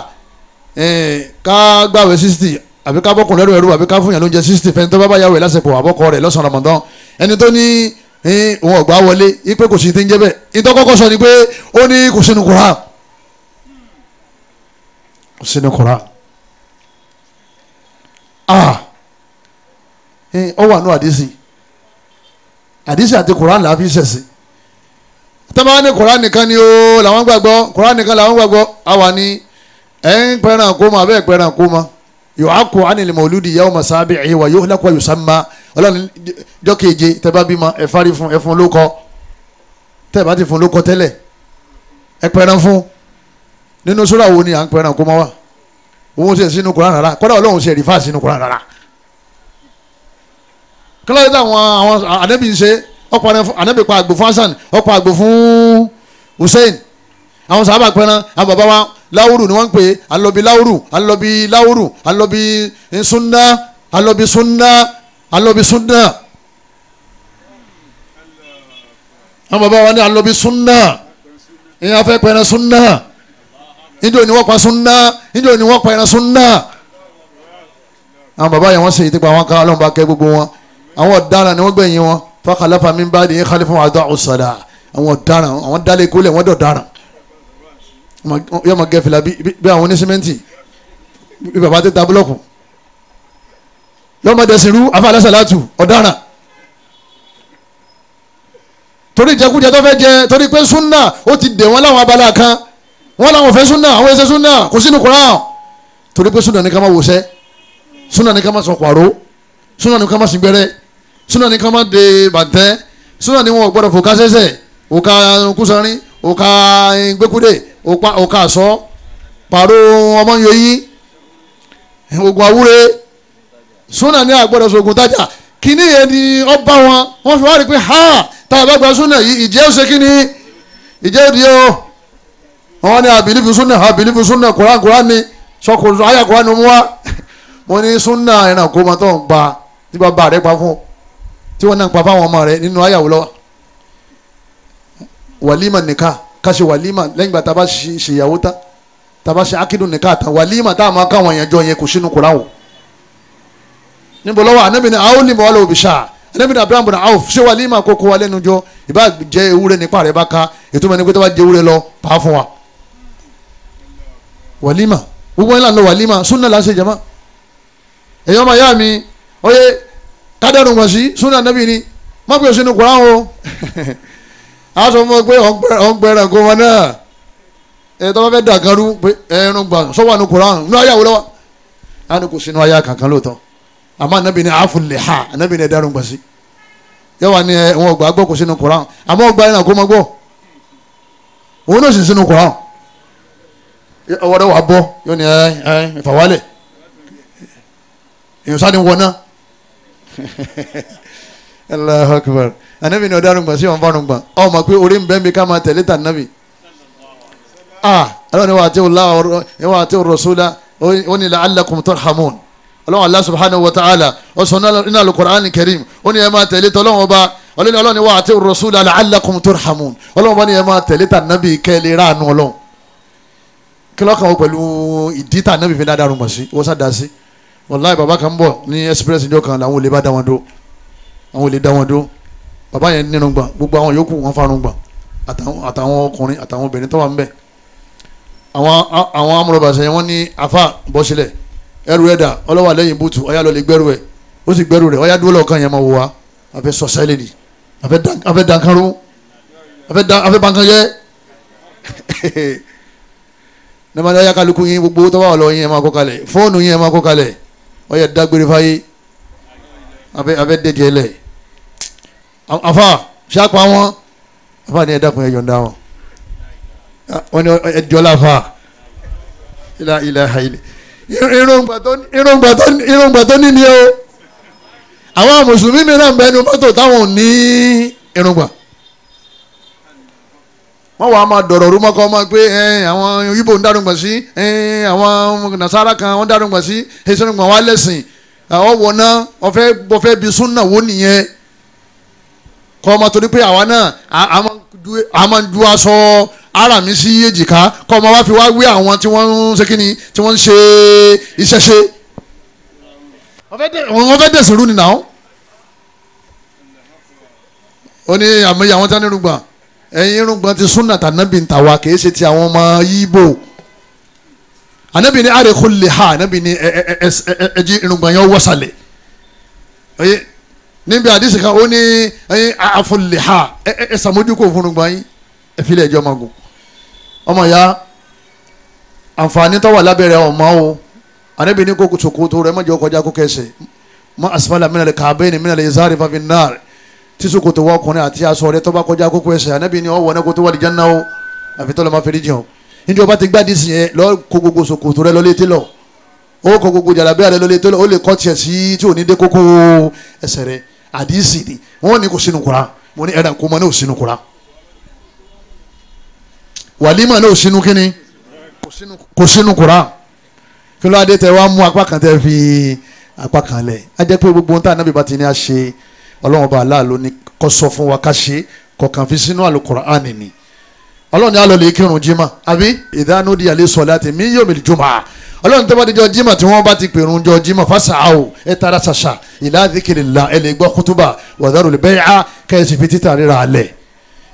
ká gbàwé 60, àbí ká bọ́kùn lẹ́rù ẹrú, àbí ká fún yàn lóúnjẹ 60 fẹ́ni tó bá bá yàwó ẹ̀ lásìkò àbọ̀kọ rẹ̀ lọ́sàn-án Ramadan. Ẹni tó ní òun ọ̀gbá wọlé ipe kò sí ti ń jẹ́ bẹ́ẹ̀, ìtọ́ kọ́kọ́ sọ ni pé ó ní kò sínú Kùránì, kò sínú Kùránì. Ó wà ní àdìsí, àdìsí àti Kùránì là á fi ṣẹ̀sìn. Tọ́ba ní Kùránì nìkan ni ó làwọn gbàgbọ́, Kùránì nìkan làwọn gbàgbọ́. Àwa ni ẹ̀ ń pẹ̀ràn kó ma abẹ́ pẹ̀ràn kó ma yu'aqqu 'anil mawludi yawma sabi'ihi wa yuhlaku wa yusamma. Ọlọ́run jọ́ keje tẹ́ bá bímọ ẹ fárí fún, ẹ fún lóko, tẹ́ bá ti fún lóko tẹ́lẹ̀ ẹ pẹ̀ràn fún. Nínú sura wo ni à ń pẹ̀ràn kó ma wá? Òun ṣe sínú Kùránì rárá, kọ́dà Ọlọ́run ṣe rìfà sínú Kùránì rárá. Kílódé táwọn àwọn ànábì ń ṣe ọ̀pọ̀ ànábì pa àgbò fún Hasan, ọ̀pọ̀ àgbò fún Hussein. Àwọn sábà pẹ̀ràn, àwọn bàbá wa láwùrù ni wọ́n ń pè é, alọ́bi láwùrù, alọ́bi láwùrù, alọ́bi sunna, alọ́bi sunna, alọ́bi sunna. Àwọn bàbá wa ní alọ́bi sunna, ìyẹn afẹ́ pẹ̀ràn sunna, níjọ́ ni wọ́n pa sunna, níjọ́ ni wọ́n pa ẹran sunna. Àwọn bàbá yẹn wọ́n ṣe ìtìpa àwọn kan, Ọlọ́run bá kẹ́ gbogbo wọn. Àwọn ọ̀daràn ni wọ́n gbẹ̀yìn wọn. Fakhalafa min ba'dihim khalfun ada'u s-salah. Àwọn ọ̀daràn, àwọn dálé kólẹ̀ wọ́n dọ̀ daràn. Yóò máa gẹ fìlà bí àwọn onísímẹ́ǹtì, bí bàbá tẹ ta búlọ́ọ̀kù. Yóò máa dẹ̀sìn rú afa alásàlátù ọ̀daràn. Torí ìjẹkújẹ tó fẹ́ jẹ, torí pé súnà ó ti dè wọ́n láwọn abala kan, wọ́n làwọn fẹ́ súnà, àwọn ẹsẹ̀ súnà kò sínú Kùránì. Torí pé súnà ní ká máa wòṣẹ́, súnà ní ká máa sọ pàrọ̀, súnà ní ká máa sìngbẹ́rẹ́, súnà ní ká máa de bàtẹ́, súnà ní wọn ò gbọ́dọ̀ fòkà sẹ́sẹ̀, òkà kúsanrín, òkà gbẹ́kúdè, òkà àsọ, pàrọ̀ ọmọ yẹyí, ogun awúre. Súnà ní àgbọ́dọ̀ sọ̀gùn tájà. Kíní yẹn ni ọba wọn, wọ́n fi wá rí pé ha, tá a bá gba súnà yìí, ìjẹ́ ó ṣe kíní, ìjẹ́ òdi o. Wọ́n ní àbílífù súnà, àbílífù súnà, Kùránì Kùránì ni sọkùnrin àyà Kùránì mú wa. Mo ní súnà ẹranko máa tó ń pa tí bàbá rẹ pa fún, tí wọ́n náà ń pa fáwọn ọmọ rẹ nínú àyàwó lọ́wọ́. Wàlímà nìka, ká ṣe wàlímà lẹ́yìn ìgbà tá a bá ṣèyàwó tán, tá a bá ṣe akídùn nìka tán, wàlímà tá a máa káwọn èèyàn jọ yẹn kò sínú Kùránì o. Níbo lọ́wọ́ Ànábì ní àwọn olùmọ̀ wàlẹ̀ òbíṣà, Ànábì ní Abraham bọ̀dọ̀ àwọn ṣé wàlímà kókó wa lẹ́nu jọ, ìbá jẹ́ ewúrẹ́ nípa rẹ̀ bá ká, ètò ìmọ̀ ní pé tó bá jẹ́ ewúrẹ́ lọ pa á fún wa. Wàlímà gbogbo ńlá ń lọ wàlímà, súnà là ń ṣe jama. Èyàn ọmọ ìyá mi, oye kádàrú wọn sí súnà Ànábì ni, má pè sínú Kùránì o. A sọ fún ọ pé ọ̀ngbẹ̀rẹ̀ kó wọn náà, ẹ̀ tó bá fẹ́ dàgàrú pé ẹ̀rùn gbà sọ́wọ́ àánú Kùránì nínú ayáwó lọ́wọ́, á ní kò sínú ayá kankan lóòótọ́. Àmọ́ Ànábì ní àáfù lè ha, Ànábì ní ẹ̀dárùn gbà sí. Yẹ́wà ni wọn ò gbà gbọ́ kò sínú Kùránì, àmọ́ ọgbà yẹn kó máa gbọ́, òun náà sì sínú Kùránì. Ọwọ́ rẹ̀ wà bọ́, yóò ní ẹ ẹ ìfàwálẹ̀, èèyàn sáré wọ náà. Allahu Akbar. Ànábì ní ọ̀daràn gbà sí ọ̀n fárun gbà, ọ mọ̀ pé orí ń bẹ́ mi ká máa tẹ̀lé tà nábì. Ọlọ́run ni wà á ti wà á ti rasula, ó ní la'allakum turhamun. Ọlọ́run Allah subhanahu wa ta'ala ó sọ nínú al-Qur'an al-Karim, ó ní ẹ máa tẹ̀lé tọ́lọ́run ọba. Ọlọ́run ni wà á ti rasula la'allakum turhamun. Ọlọ́run bá ní ẹ máa tẹ̀lé tà nábì kẹ́lẹ́ ránu Ọlọ́run. Kí lọ́kàn wọ́n pẹ̀lú ìdí tà nábì fi dáadáa rúmọ̀ sí, wọ́n sá da sí. Wàláhì bàbá kan bọ̀ ní express ìjọ kan, làwọn olè bá dá wọn dó, àwọn olè dá wọn dó. Bàbá yẹn nínú gbà, gbogbo àwọn yòókù wọn farun gbà, àtàwọn ọkùnrin àtàwọn obìnrin tó wà ń bẹ̀. Àwọn amúrọ̀bàṣẹ yẹn wọ́n ní afa bọ́ sílẹ̀, ẹrù ẹ̀dà ọlọ́wà lẹ́yìn bùtù, ọ̀yá lọ lè gbẹ́rù ẹ̀, ó sì gbẹ́rù rẹ̀, ọ̀yá dúró lọ́ọ̀kan yẹn máa wò wá, àfẹ́ sọ̀sẹ́ lè àfẹ́ dankanrú, àfẹ́ bankanjẹ́. Nígbà tí ọ̀yá kálukú yín gbogbo tó bá wà lọ yín ẹ̀ máa kó kalẹ̀, fóònù yín ẹ̀ máa kó kalẹ̀, ọ̀yá dágbére fáyé, àfẹ́ dẹ́jẹ́ lẹ̀. Afa ṣàpá wọn, afa ni ẹ dákun ẹ yọ̀ǹda wọn, wọn ni ẹ jọlá fa ilà ilà ilà irungba tó ní ni o. Àwọn mùsùlùmí mìíràn bẹ nu mọ́tò táwọn ò ní irungba, wọ́n wàá máa dọ̀rọ̀ rú mọ́kọ́ máa pé àwọn Ìgbò ń dárúgbà sí, àwọn Nasara kan wọ́n dárúgbà sí, ìṣẹ́nugbà wà lẹ́sìn ọwọ́ náà ọ̀fẹ́ bí súnà wó nìyẹn. Kọ́ ọmọ torí pé àwa náà a máa ń ju aṣọ ara mi sí èjìká, kọ́ ọmọ wa fi wá wé àwọn tí wọ́n ń ṣe kíni, tí wọ́n ń ṣe iṣẹ́ ṣe. Wọ́n fẹ́ dẹ̀sìn rú ni nà ó. Ó ní àmọ́ àwọn tí wọ́n ní irùngbọ̀n, ẹ̀yin irùngbọ̀n ti súnà tànàbí ń tà wá, kì í ṣe ti àwọn ọmọ Yíbò. Ànábì ní àrèkò lè ha, ànábì ní ẹ̀ẹ́dì irùngbọ̀n yẹn wọ́sàlẹ̀. Níbi àdìsí kan ó ní ẹyin àfọlẹ́hà ẹ sàmójúkò fún un gbọ́n ẹ filẹ̀ ẹjọ́ máa gùn. Ọmọ ya àǹfààní tó wà lábẹ́rẹ́ ọmọ o, Ànábì ní kókò ṣòkòtò rẹ mọ́jọ kọjá kó kẹsẹ̀ mọ́ asfala minal ka'bayni minal izari fa fin nar, tí ṣòkòtò wọ ọkùnrin àti aṣọ rẹ tó bá kọjá kókó ẹsẹ̀, Ànábì ní ọwọ́ náà kó tó wà lìjánná o, àfi tọ́lọ́ máa fẹ́rí jẹun. Níjọba ti gbádìí sí yẹn lọ kó gbogbo ṣòkòtò rẹ lọ létí lọ, ó kó gbogbo jàlábíà rẹ lọ létí lọ, ó lè kọ́ tiẹ̀ sí tí ò ní dé kókó ẹsẹ̀ rẹ. Àdìsí ni wọn ní kò sínú Kùránì, mo ní ẹ̀ràn kó mọ ní ò sínú Kùránì, wàlímà ní ò sínú kíni, kò sínú Kùránì. Kí ló adé tẹ wá mú apá kan tẹ fi apá kan lẹ̀? Á jẹ́ pé gbogbo ohun tá Ànábì bá ti ní a ṣe, Ọlọ́run ọba aláàlú ni kò sọ fún wa ká ṣe, kọ̀ọ̀kan fi sínú Al-Kùránì ni. Ọlọ́run ní alọ́ lè kírun jimá, àbí idha nudiya lis-salati min yawmil jumu'ah. Ọlọ́run tó bá di jọ jimá tí wọ́n bá ti pèrún jọ jimá fas'aw ẹ tara ṣàṣà ila dhikrillah, ẹ lè gbọ́ kútúbà wa dharul bay'a, kẹ́sì fi títà ríra alẹ̀.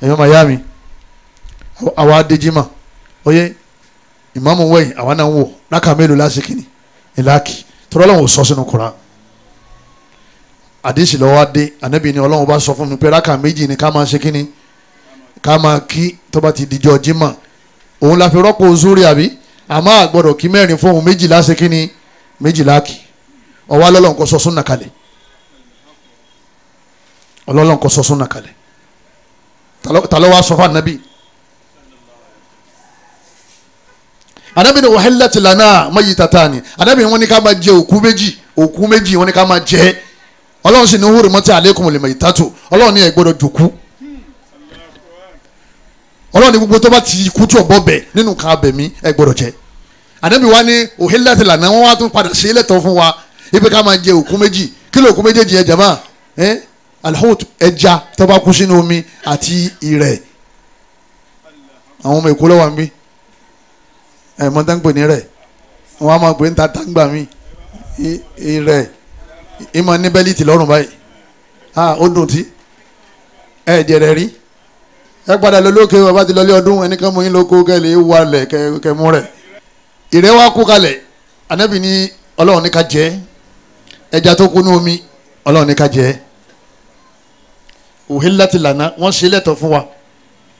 Ẹ̀yọ́ mayami àwa adéjìmá oyè ìmáàmù wẹ̀yìn àwa náà ń wò rákà mélòó lásìkò ní ìlàkì tọ́lá Ọlọ́run ò sọ sínú Kùránì. Àdìsí lọ́wọ́ adé ànábì ni Ọlọ́run bá sọ fún mi pé rákà méjì ni ká máa ṣe kíni ká máa kí tó bá ti dijọ́ jímọ̀. Òun la fi rọ́pò zúrí àbí àmọ́ àgbọ̀dọ̀ kí mẹ́rin fún òun méjìlá ṣe kíni méjìlá kì. Ọwọ́ alọ́lọ́run kò sọ súnà kalẹ̀, Ọlọ́run kò sọ súnà kalẹ̀. Ta ló wá sọ fún ànábì? Ànábì ni uhillat lana maytatani, ànábì wọ́n ní ká máa jẹ òkú méjì, òkú méjì wọ́n ní ká máa jẹ. Ọlọ́run sì ní hurrimat alaykumul maytatu, Ọlọ́run ní ẹ gbọ́dọ̀ jòkú. Ọlọ́run ní gbogbo tó bá ti kú tí ò bọ́ bẹ̀ nínú nǹkan abẹ̀mí ẹ gbọ́dọ̀ jẹ. Ànábì wa ní uhillat lana, wọ́n wá tún padà ṣe é lẹ́tọ̀ọ́ fún wa ibi ká máa jẹ òkú méjì. Kí ló òkú méjèèjì yẹn jama? Alhut, ẹja tó bá kú sínú omi àti ìrẹ̀. Àwọn ọmọ Èkó lọ́wọ́ mi ẹ̀ mọ́tàǹpẹ̀ ní rẹ̀, wọ́n á máa pè ń ta tàǹgbà mi ìrẹ̀ ìmọ̀ ní bẹ́líìtì lọ́rùn báyìí. Ó dùn tí ẹ jẹ̀rẹ̀ rí. Ẹ padà lọ lókè bàbá ti lọlé ọdún ẹnìkan mú yín lóko kẹlẹ̀ wà lẹ̀ kẹmú rẹ̀. Ìrẹ̀ wa kú kalẹ̀, Ànábì ní Ọlọ́run ní ká jẹ ẹja tó kú ní omi, Ọlọ́run ní ká jẹ. Uhillat lana, wọ́n ṣe lẹ́tọ̀ fún wa.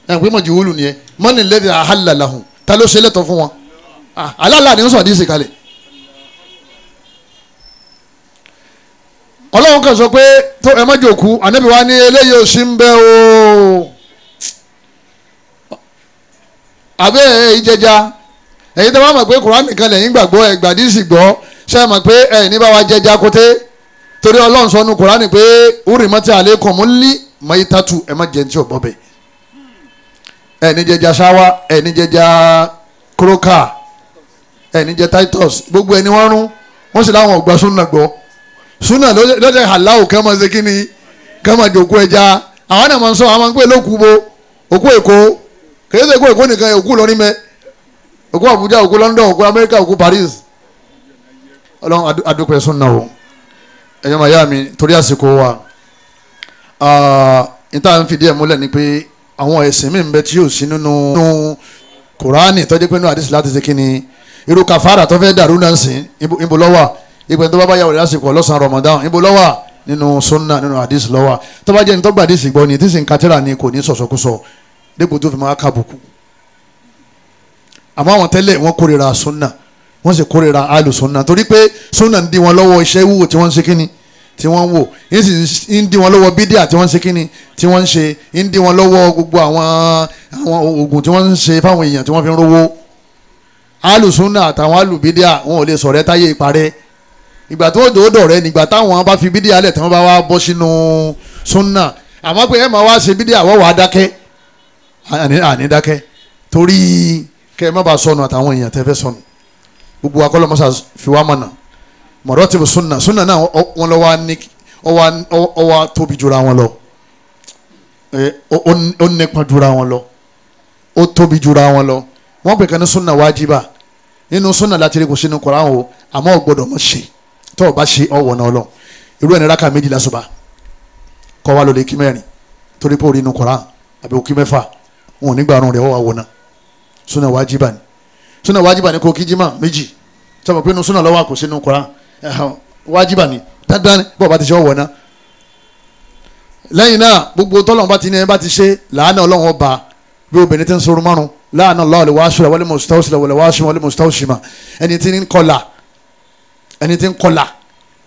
Ẹ̀ pé mọ̀jú wúlù nìyẹn mọ́nì lẹ́dí ahalla lahum, ta ló ṣe lẹ́tọ̀ fún wọn? Aláàlá ni wọ́n sọ̀ àdìsí kalẹ̀. Ọlọ́run kan sọ pé tó ẹ má jòkú, Ànábì wa ní eléyìí ò sí ń bẹ o. Àbẹ́ ìjẹja èyí tó bá mọ̀ pé Kùránì nìkan lẹ́yìn gbàgbọ́ ẹ̀ gbàdísì gbọ́, ṣe é mọ̀ pé ẹ̀ ní bá wa jẹja kóté? Torí Ọlọ́run sọ nu Kùránì pé hurrimat alaykumul maytatu, ẹ má jẹ ní tí ò bọ́ bẹ́ẹ̀. Ẹ̀ ní jẹja ṣáwá, ẹ̀ ní jẹja krókà, ẹ̀ ní jẹ Titus, gbogbo ẹni wọ́n rún wọ́n sì láwọn ò gba súnà gbọ́. Súnà lọ́dẹ̀ aláwò kẹ́ máa ṣe kí ni kẹ́ máa jòkó ẹja. Àwọn náà máa ń sọ àwọn máa ń pè lókù bo òkú Èkó, kìí ṣe òkú Èkó nìkan, òkú Ìlọrin mẹ́, òkú Àbújá, òkú London, òkú Amẹ́ríkà, òkú Paris. Ọlọ́run adúpẹ́ súnà o. Ẹ̀yọ́ màá yá mi torí àsìkò wa, níta ń fìdí ẹ̀ múlẹ̀ ni pé àwọn ẹ̀sìn mi ń bẹ tí yóò sí nínú Kùránì tó jẹ́ pé nínú àdìsí láti ṣe kí ni irú kàfàrà tó fẹ́ dàrú náà sìn ibo ló wà? Ìgbẹ́ tó bá bá yàwó lásìkò ọlọ́sàn Ramadan ibo ló wà? Nínú sunna, nínú àdìsí ló wà. Tó bá jẹ́ ní tó gba àdìsí gbọ́ ni tí sì ń katira ni kò ní sọ̀sọ̀kúsọ dípò tó fi máa kábùkù. Àmọ́ àwọn tẹ́lẹ̀ wọ́n kórìíra sunna, wọ́n sì kórìíra alu sunna, torí pé sunna ń dí wọn lọ́wọ́ iṣẹ́ wúwo tí wọ́n ń ṣe kíni tí wọ́n ń wò, ń sì ń dí wọn lọ́wọ́ bídíà tí wọ́n ń ṣe kíni tí wọ́n ń ṣe, ń dí wọn lọ́wọ́ gbogbo àwọn oògùn tí wọ́n ń ṣe fáwọn èèyàn tí wọ́n fi ń rówó. Alu sunna àtàwọn alu bídíà wọn ò lè sọ̀rẹ́ táyé ìparẹ́. Ìgbà tó dòódò rẹ nígbà táwọn bá fi bídíà lẹ̀ tí wọ́n bá wá bọ́ sínú súnà. Àmọ́ pé ẹ máa wá ṣe bídíà wọ́n wàá dákẹ́, àní dákẹ́ torí kẹ́ ẹ má bàa sọnù àtàwọn èèyàn tẹ́ fẹ́ sọnù. Gbogbo akọ́lọ́mọṣà fi wá mọ̀nà mọ̀rọ́tìbù súnà. Súnà náà wọ́n lọ wá ní ọwá tóbi jura wọn lọ, ó nípọn jura wọn lọ, ó tóbi jura wọn lọ. Wọ́n pè kan ní súnà wájibà. Nínú súnà láti rí kò sínú Kùránì o, àmọ́ ò gbọ́dọ̀ mọ̀ ṣe. Tó o bá ṣe ọwọ́ náà lọ. Irú ẹni rákà méjì lásùbà kọ́ wa lóde kí mẹ́rin torí pé orí inú Kùránì àbí òkí mẹ́fà wọn ò ní gbàrún rẹ̀ ọwọ́ náà. Súnà wájibà ni. Súnà wájibà ni kò kí jímà méjì sọ pé inú súnà lọ́wọ́ kò sínú Kùránì, wájibà ni dandan bọ́ọ̀ bá ti ṣe ọwọ́ náà. Lẹ́yìn náà gbogbo tọ́lọ́run bá ti ní ẹ bá ti ṣe làánà Ọlọ́run ọba bí obìnrin ti ń sọ̀rọ̀ márùn làánà Allahu al-washira wal mustawsila wal washima wal mustawshima, ẹni tí ń kọlà, ẹni tí ń kọlà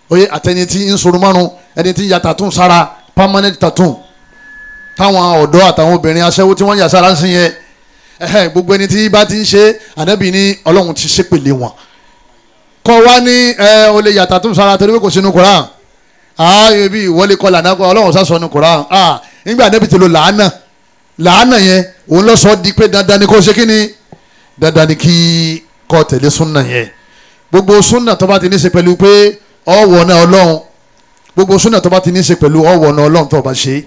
oye, àtẹni tí ń sọ̀rọ̀ márùn, ẹni tí ń ya tattoo sára, permanent tattoo táwọn ọ̀dọ́ àtàwọn obìnrin aṣẹ́wó tí wọ́n yà sára ń sìn yẹn, gbogbo ẹni tí bá ti ń ṣe Ànábì ní Ọlọ́run ti ṣépèlé wọn. Kọ́ wa ní ẹ o lè ya tattoo sára torí pé kò sínú Kùránì, ebi ìwọlé kọlà náà kọ Ọlọ́run sá sọ ní Kùránì, nígbà Ànábì ti lo làánà, làánà yẹn òun lọ sọ di pé dandan ni kó ṣe kí ni, dandan ni kí kó tẹ̀lé súnà yẹn. Gbogbo súnà tó bá ti ní ṣe pẹ̀lú pé ọ̀wọ̀ náà Ọlọ́run, gbogbo súnà tó bá ti ní ṣe pẹ̀lú ọ̀wọ̀ náà Ọlọ́run tó bá ṣe,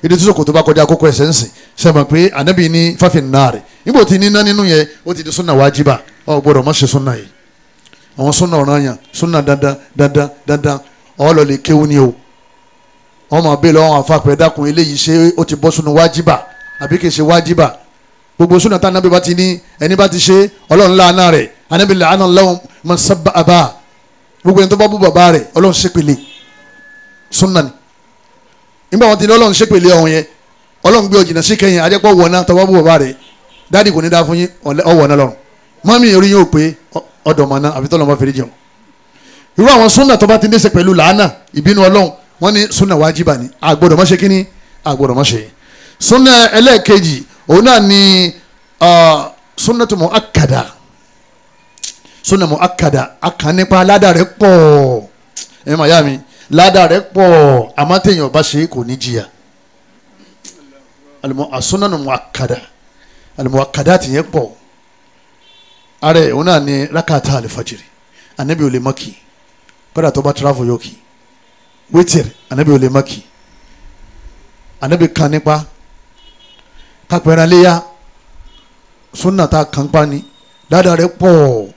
ìdí tó sòkòtò bá kọjá kókó ẹsẹ̀ ń sìn ṣe mọ̀ pé Ànábì ní fáfin náà rẹ̀ níbo ti níná nínú yẹn ó ti di súnà wájibà, ó gbọ́dọ̀ má ṣe súnà yìí. Àwọn súnà ọ̀ranyàn, súnà dandan dandan dandan, ó lọ lè kéwú ni o. Wọ́n máa bẹ́ẹ̀ lọ́wọ́ àwọn afáàpẹ́ dákun eléyìí ṣé ó ti bọ́ sínú wájibà àbí kì í ṣe wájibà. Gbogbo súnà tá anábì bá ti ní ẹni bá ti ṣe Ọlọ́run láàánà rẹ̀, anábì làánà Allahu man sabba àbá, gbogbo ẹni tó bá bú bàbá rẹ̀ Ọlọ́run ṣépèlé. Súnà ni nígbà wọn ti ní Ọlọ́run ṣépèlé ọ̀hún yẹn, Ọlọ́run gbé ọjìnà sí kẹyìn ajẹ́pọ̀ wọ̀nà tó bá bú bàbá rẹ̀, dáàdì kò ní dá fún yín ọ̀wọ̀nà lọ́rùn, mọ́mí orí yóò pé ọ̀dọ̀mọ̀nà àfi tọ́lọ́ bá fèrè jẹun. Irú àwọn súnà tó bá ti ní ṣe pẹ̀lú làánà ìbínú Ọlọ́run, wọ́n ní súnà wájibà ni, a gbọ́dọ̀ má ṣe kíní, a gbọ́dọ̀ má ṣe. Súnà ẹlẹ́ẹ̀kejì òun náà ni súnà tó muakkada. Súnà muakkada akàn nípa ládàá rẹ̀ pọ̀, ẹ̀ máa yá mi, ládàá rẹ̀ pọ̀, àmọ́ téèyàn bá ṣe kò ní jìyà. Súnà muakkada, al-muakkada ti yẹn pọ̀. Ààrẹ òun náà ni rákàtà alifajiri, anabi ò lè mọ́kì, kódà tó bá travel yóò kì. Wítìrì anabi ò lè mọ́kì, anabi kan nípa kápẹ́rẹ́ léyà, súnà tá a kàn pa ni, ládàá rẹ̀ pọ̀,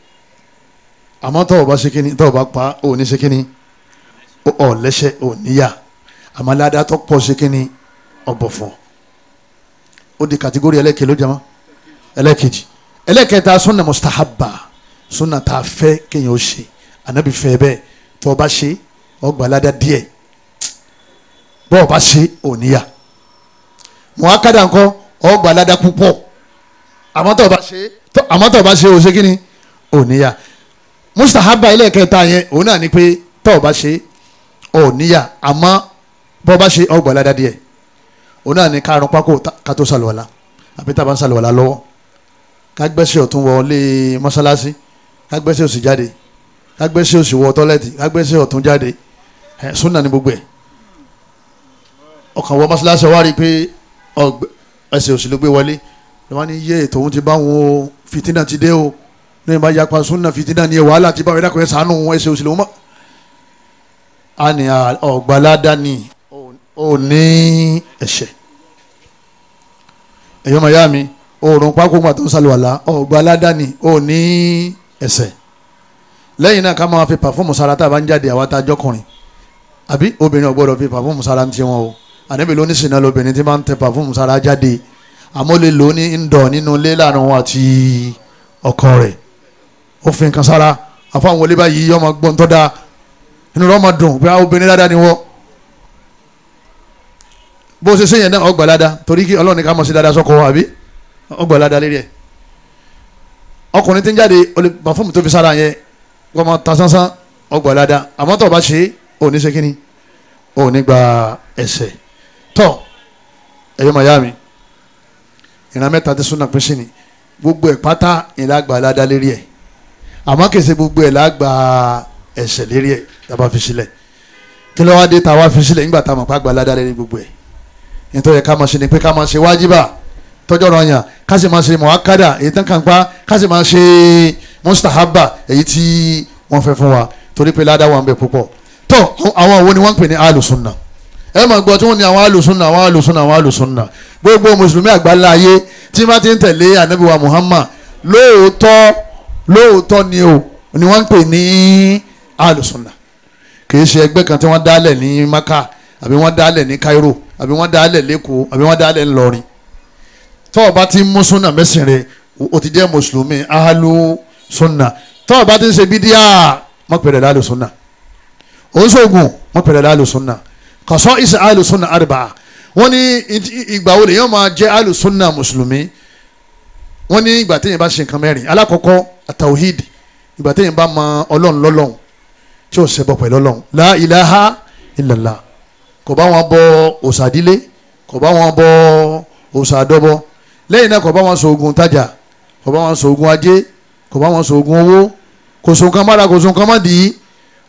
àmọ́ tọ́wọ́ bá ṣe kíni, tọ́wọ́ bá pa ò ní ṣe kíni, ọ̀ lẹ́sẹ̀ ò níyà, àmọ́ ládàá tó pọ̀ ṣe kíni ọ̀bọ̀ fún. Ó di kàtígórì ẹlẹ́kẹ̀ ló jẹ́ mọ́ ẹlẹ́kejì. Ẹlẹ́kẹta súnà mustahaba, súnà tá a fẹ́ kéèyàn ó ṣe, anabi fẹ́ bẹ́ẹ̀, tọ́wọ́ bá ṣe ó gbà ládàá díẹ̀, bọ́ọ̀ bá ṣe ò níyà. Muakkada ńkọ́, ó gbà ládàá púpọ̀, àmọ́ tó bá ṣe ò ṣe kíni ò níyà. Mustahaba ẹlẹ́kẹta yẹn òun náà ni pé tó bá ṣe ò níyà, àmọ́ bọ́ bá ṣe ó gbà ládàá díẹ̀. Òun náà ni kárùn pákó ká tó ṣàlùwàlá, àbí tá a bá ń ṣàlùwàlá lọ́wọ́, ká gbẹ́sẹ̀ ọ̀tún wọlé mọ́ṣáláṣí, ká gbẹ́sẹ̀ òsì jáde, ká gbẹ́sẹ̀ òsì wọ tọ́lẹ́tì, ká gbẹ́sẹ̀ ọ̀tún jáde. Súnà ni gbogbo ẹ̀. Ọkàn wọ mọ́ṣáláṣí wá rí i pé ẹsẹ̀ òsì ló gbé wọlé, lọ́wọ́ ní yé ètò òun ti bá wọn o, fìtínà ti dé o, ní ìbá yapa súnà fìtínà ni wàhálà ti bá wọn, ẹ̀dá sànù wọn, ẹsẹ̀ òsì lòún mọ́. A ní ọ̀gbáládá ni ò ní ẹ̀ṣẹ̀. Ẹ̀yọ́ màyá mi, òòrùn pákó gbà tó ń sàlùwàlá, ọ̀gbáládá ni ò ní ẹ̀ṣẹ̀. Lẹ́yìn náà ká máa fi pàfọ́ọ̀mù sára tá a bá ń jáde àwa tá a jọkùnrin, àbí obìnrin ò gbọ́dọ̀ fi pàfọ́ọ̀mù sára ń tiwọn o. Ànábì ló ní ṣìnà lóbìnrin tí máa ń tẹ pàfọ́ọ̀mù sára jáde, àmọ́ lè lò ó ní ń dọ̀ nínú ilé láàrin wọn àti ọkọ rẹ̀. Ó fi nǹkan sára àfáwọn wọlé báyìí, ọmọ gbọ́n tó dáa, inú rẹ̀ ọmọ dùn pé obìnrin dáadáa ni wọ́. Bó ṣe ṣe yẹn náà ọgbà dáadáa, torí kí Ọlọ́run ní ká mọ̀ sí dáadáa sọ́kọ àbí ọgbà dáadáa lérí ẹ̀. Ọkùnrin tí ń jáde pàfọ́ọ̀mù tó fi sára yẹn wọ́n máa ta sánsán, ọgbà dáadáa, àmọ́ tó o bá ṣe ò ní ṣe kíni, ò ní gba ẹ̀ṣẹ̀. Tọ́ ẹ̀yọ́ màyá mi, ìran mẹ́ta tí súnà pín sí ni, gbogbo ẹ̀ pátá ìlàgbà aládá lérí ẹ̀, àmọ́ kìí ṣe gbogbo ẹ̀ lágbà ẹ̀ṣẹ̀ lérí ẹ̀ tá a bá fi sílẹ̀. Kí ló wá dé tá a wá fi sílẹ̀ nígbà tá a mọ̀ pé àgbà aládá lérí gbogbo ẹ̀? Nítorí ká máa ṣe ni pé ká máa ṣe wájibà tọ́jọ́ ọ̀rọ̀ yàn, ká sì máa ṣe muakkada èyí tán kàn pa, ká sì máa ṣe mustahaba èyí tí wọ́n fẹ́ fún wa, torí pé ládá wà ń bẹ púpọ̀. Tọ́ àwọn wo ni wọ́n ń pè ní alùsùnà? Ẹ máa gbọ́ tí wọ́n ní àwọn alùsùnà, àwọn alùsùnà, àwọn alùsùnà. Gbogbo mùsùlùmí àgbáńlá ayé tí wọ́n ti ń tẹ̀lé ànábì wa Muhammad lóòótọ́ lóòótọ́ ni o ni wọ́n ń pè ní alùsùnà. Kì í ṣe ẹgbẹ́ kan tí wọ́n dálẹ̀ ní Maka, àbí wọ́n dálẹ̀ ní Cairo, àbí wọ́n dálẹ̀ lẹ́kọ̀ọ́, àbí wọ́n dálẹ̀ ńlọrin. Tọ́ ọ bá ti mú súnà mẹ́sìn rẹ̀, o ti jẹ́ mùsùlùmí alùsùnà. Tọ́ ọ bá ti ń ṣe bídíà, mọ̀ pẹ̀lẹ́ lálùsùnà. Oṣoògùn mọ̀ pẹ̀lẹ́ lálùsùnà. Kọ̀sọ́ ìsìn alùsùnà àrùbà. Wọ́n ní ìgbà wo lèyàn máa jẹ́ alùsùnà mùsùlùmí? Wọ́n ní ìgbà téèyàn bá ṣe nǹkan mẹ́rin. Alákọ̀ọ́kọ́ àtàwíìdì, ìgbà téèyàn bá mọ Ọlọ́run lọ́lọ́run tí ó ṣẹbọ pẹ̀lú Ọlọ́run, la ilaha illallah, kò bá wọn bọ òsàdílé, kò bá wọn bọ òsàdọ́bọ. Lẹ́yìn náà kò bá wọn ṣoògùn tajà, kò bá wọn ṣoògùn ajé, kò bá wọn ṣoògùn owó, kò sùn kan mára, kò sùn kan má dì í.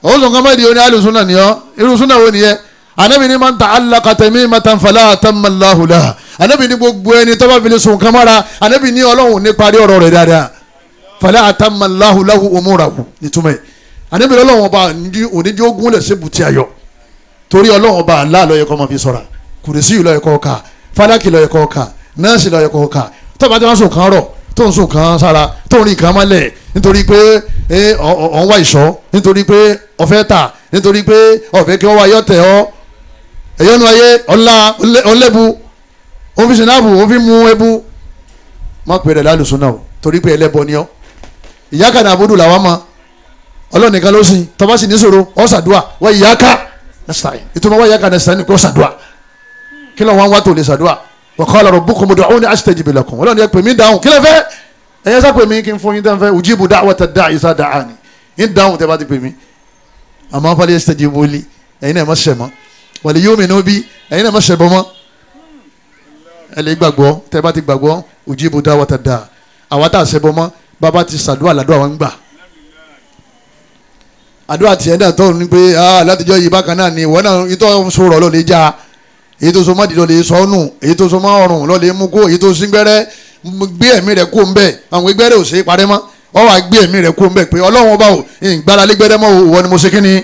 Ó sùn kan má dì í, ó ní alùsùnà nìyọ. Irú súnà wo nìyẹn? Ànábì ní man ta'allaqa tamimatan fala atamma Allahu lahu. Ànábì ní gbogbo ẹni tó bá fi lè sùn kan mára, Ànábì ní Ọlọ́run ní parí ọ̀rọ̀ rẹ̀ dáadáa. Fala atamma Allahu lahu umurahu nítumẹ̀. Ànábì Ọlọ́run ọba onídìí ogun lẹ̀ sébùtì ayọ̀, torí Ọlọ́run ọba Allah ló yẹ kó máa fi sọ̀ra, kùrìsì ló yẹ kó kà, fálákì ló yẹ kó kà, nọ́ọ̀sì ló yẹ kó kà. Tó bá ti wá sùn kan rọ̀, tó ń sùn kan sára, tó ń rìn kan mọ́lẹ̀, nítorí pé ọ̀ ń wá ìṣọ́, nítorí pé ó fẹ́ tà, nítorí pé ó fẹ́ kí wọ́n wá yọ̀ tẹ̀ ọ́, Ẹ̀yọ́nu ayé ọ̀la ọ̀lẹ́bu òun fi sinabu òun fi mú ebu. Má pè rẹ̀ lálùsúnà o, torí pé ẹlẹ́bọ ni ọ́. Iyyaka na'budu làwọn mọ, Ọlọ́run nìkan ló sìn. Tọ́ba sì ní sọ̀rọ̀ ọ́ sàdúà wa iyyaka nasta'in. Ìtumọ̀ wa iyyaka nasta'in kò sàdúà. Kí ló wọn wá tó lè sàdúà? Wa qala rabbukum ud'uni astajib lakum. Ọlọ́run yẹ pè mí dáhùn, kí lè fẹ́? Ẹ̀yẹ sá pè mí kí n fún yín tẹ́ ń fẹ́. Ujibu da'wata da'i iza da'ani, ń dáhùn tẹ́ bá ti pè mí. Àmọ́ falyastajibu li, ẹ̀yin náà má ṣẹ̀ mọ́. Wal yu'minu bi, ẹ̀yin náà má ṣẹ̀ bọ́ mọ́. Ẹ lè gbàgbọ́, tẹ́ bá ti gbàgbọ́ ujibu da'wata da'i. Àwa tá a ṣẹ̀ bọ́ mọ́, bàbá ti sàdúà làdúà wọn gbà. Àdúrà tiẹ̀ náà tọ́ ni pé látijọ́ yìí bákan náà ni ìwọ náà ìtọ́ sọ̀rọ̀ ló lè já, èyí tó so mọ́ dìdọ̀ lè sọnù, èyí tó so mọ́ ọrùn ló lè mú kó, èyí tó síngbẹ́rẹ́ gbé ẹ̀mí rẹ̀ kó ń bẹ̀. Àwọn gbẹ́rẹ́ ò ṣe é parẹ́ mọ́, ọ wà gbé ẹ̀mí rẹ̀ kó ń bẹ̀ pé Ọlọ́run ọba ò ìgbára lé gbẹ́rẹ́ mọ́, ìwọ ni mo ṣe kíni,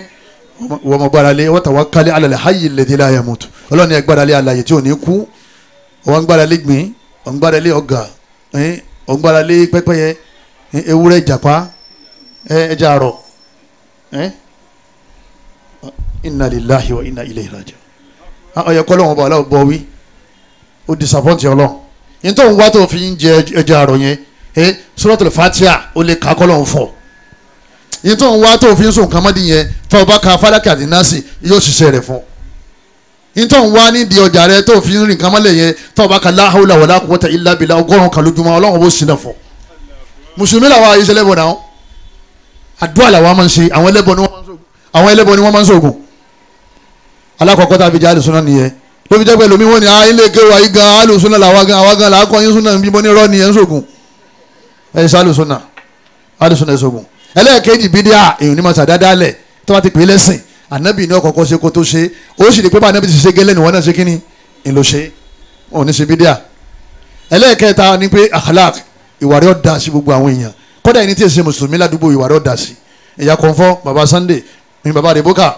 ìwọ mo gbára lé. Wa tawakkali ala al-hayyi alladhi la yamut. Ọlọ́run ni gbára lé alààyè tí ò ní kú. Wọ́n gbára lé gbìn, wọ́n gbára lé ọ̀gà, wọ́n gbára lé pẹ́pẹ́yẹ, ewúrẹ́, ìjàpá, ẹja àrọ̀. Inna lillahi wa inna ilayhi raji'un. Ọyẹ kọ́ lọ́wọ́ bá aláwọ̀ bọ̀ wí, ó disappoint Ọlọ́run. Yín tó ń wá tó fi ń jẹ ẹja àrọ̀ yẹn, Suratul Fatiha ó lè ka kọ́ lọ́wọ́ fọ̀. Yín tó ń wá tó fi ń sùn kàmọ́dì yẹn, tó o bá ka Falaki àti Nasi yóò ṣiṣẹ́ rẹ̀ fún. Yín tó ń wá nídìí ọjà rẹ tó fi ń rìn kàmọ́lẹ̀ yẹn, tó o bá ka la hawla wala quwwata illa billah 100 kan lójúmọ́, Ọlọ́run bó sinà fún. Mùsùlùmí làwọn ayé ṣẹlẹ̀ bọ̀ náà, àdúrà làwọn máa ń ṣe. Àwọn ẹlẹ́bọ ni wọ́n máa ń ṣoògùn. Alákọ̀ọ́kọ́ tá a fi jẹ́ alùsùnà nìyẹn. Ló fi jẹ́ pé lómi wọ́n ní ilé kéwà yìí gan alùsùnà làwọn gan, àwọn gan làákọ́ yín súnà bí mo ní rọ́ nìyẹn ń ṣoògùn. Ẹ̀ ṣe alùsùnà, alùsùnà ẹ̀ ṣoògùn. Ẹlẹ́ẹ̀kejì bídíà, èèyàn ní máa ṣàdáadáa lẹ̀ tó bá ti pè é lẹ́sìn. Ànábì ní ọ̀kọ̀ọ̀kọ̀ ṣe kó tó ṣe, ó sì rí pé bá ànábì ti ṣe gẹ́lẹ́ ni wọ́n náà ṣe kíni ń lọ ṣe, wọn ò ní ṣe bídíà. Ẹlẹ́ẹ̀kẹta ni pé akhlaq, ìwà rẹ̀ ó da sí gbogbo àwọn èèyàn. Kódà ẹni tí ì ṣe mùsùlùmí ládùúgbò ìwà rẹ̀ ó da sí. Ìyá kọ̀ǹfọ́, bàbá Sunday, ní bàbá Rebecca,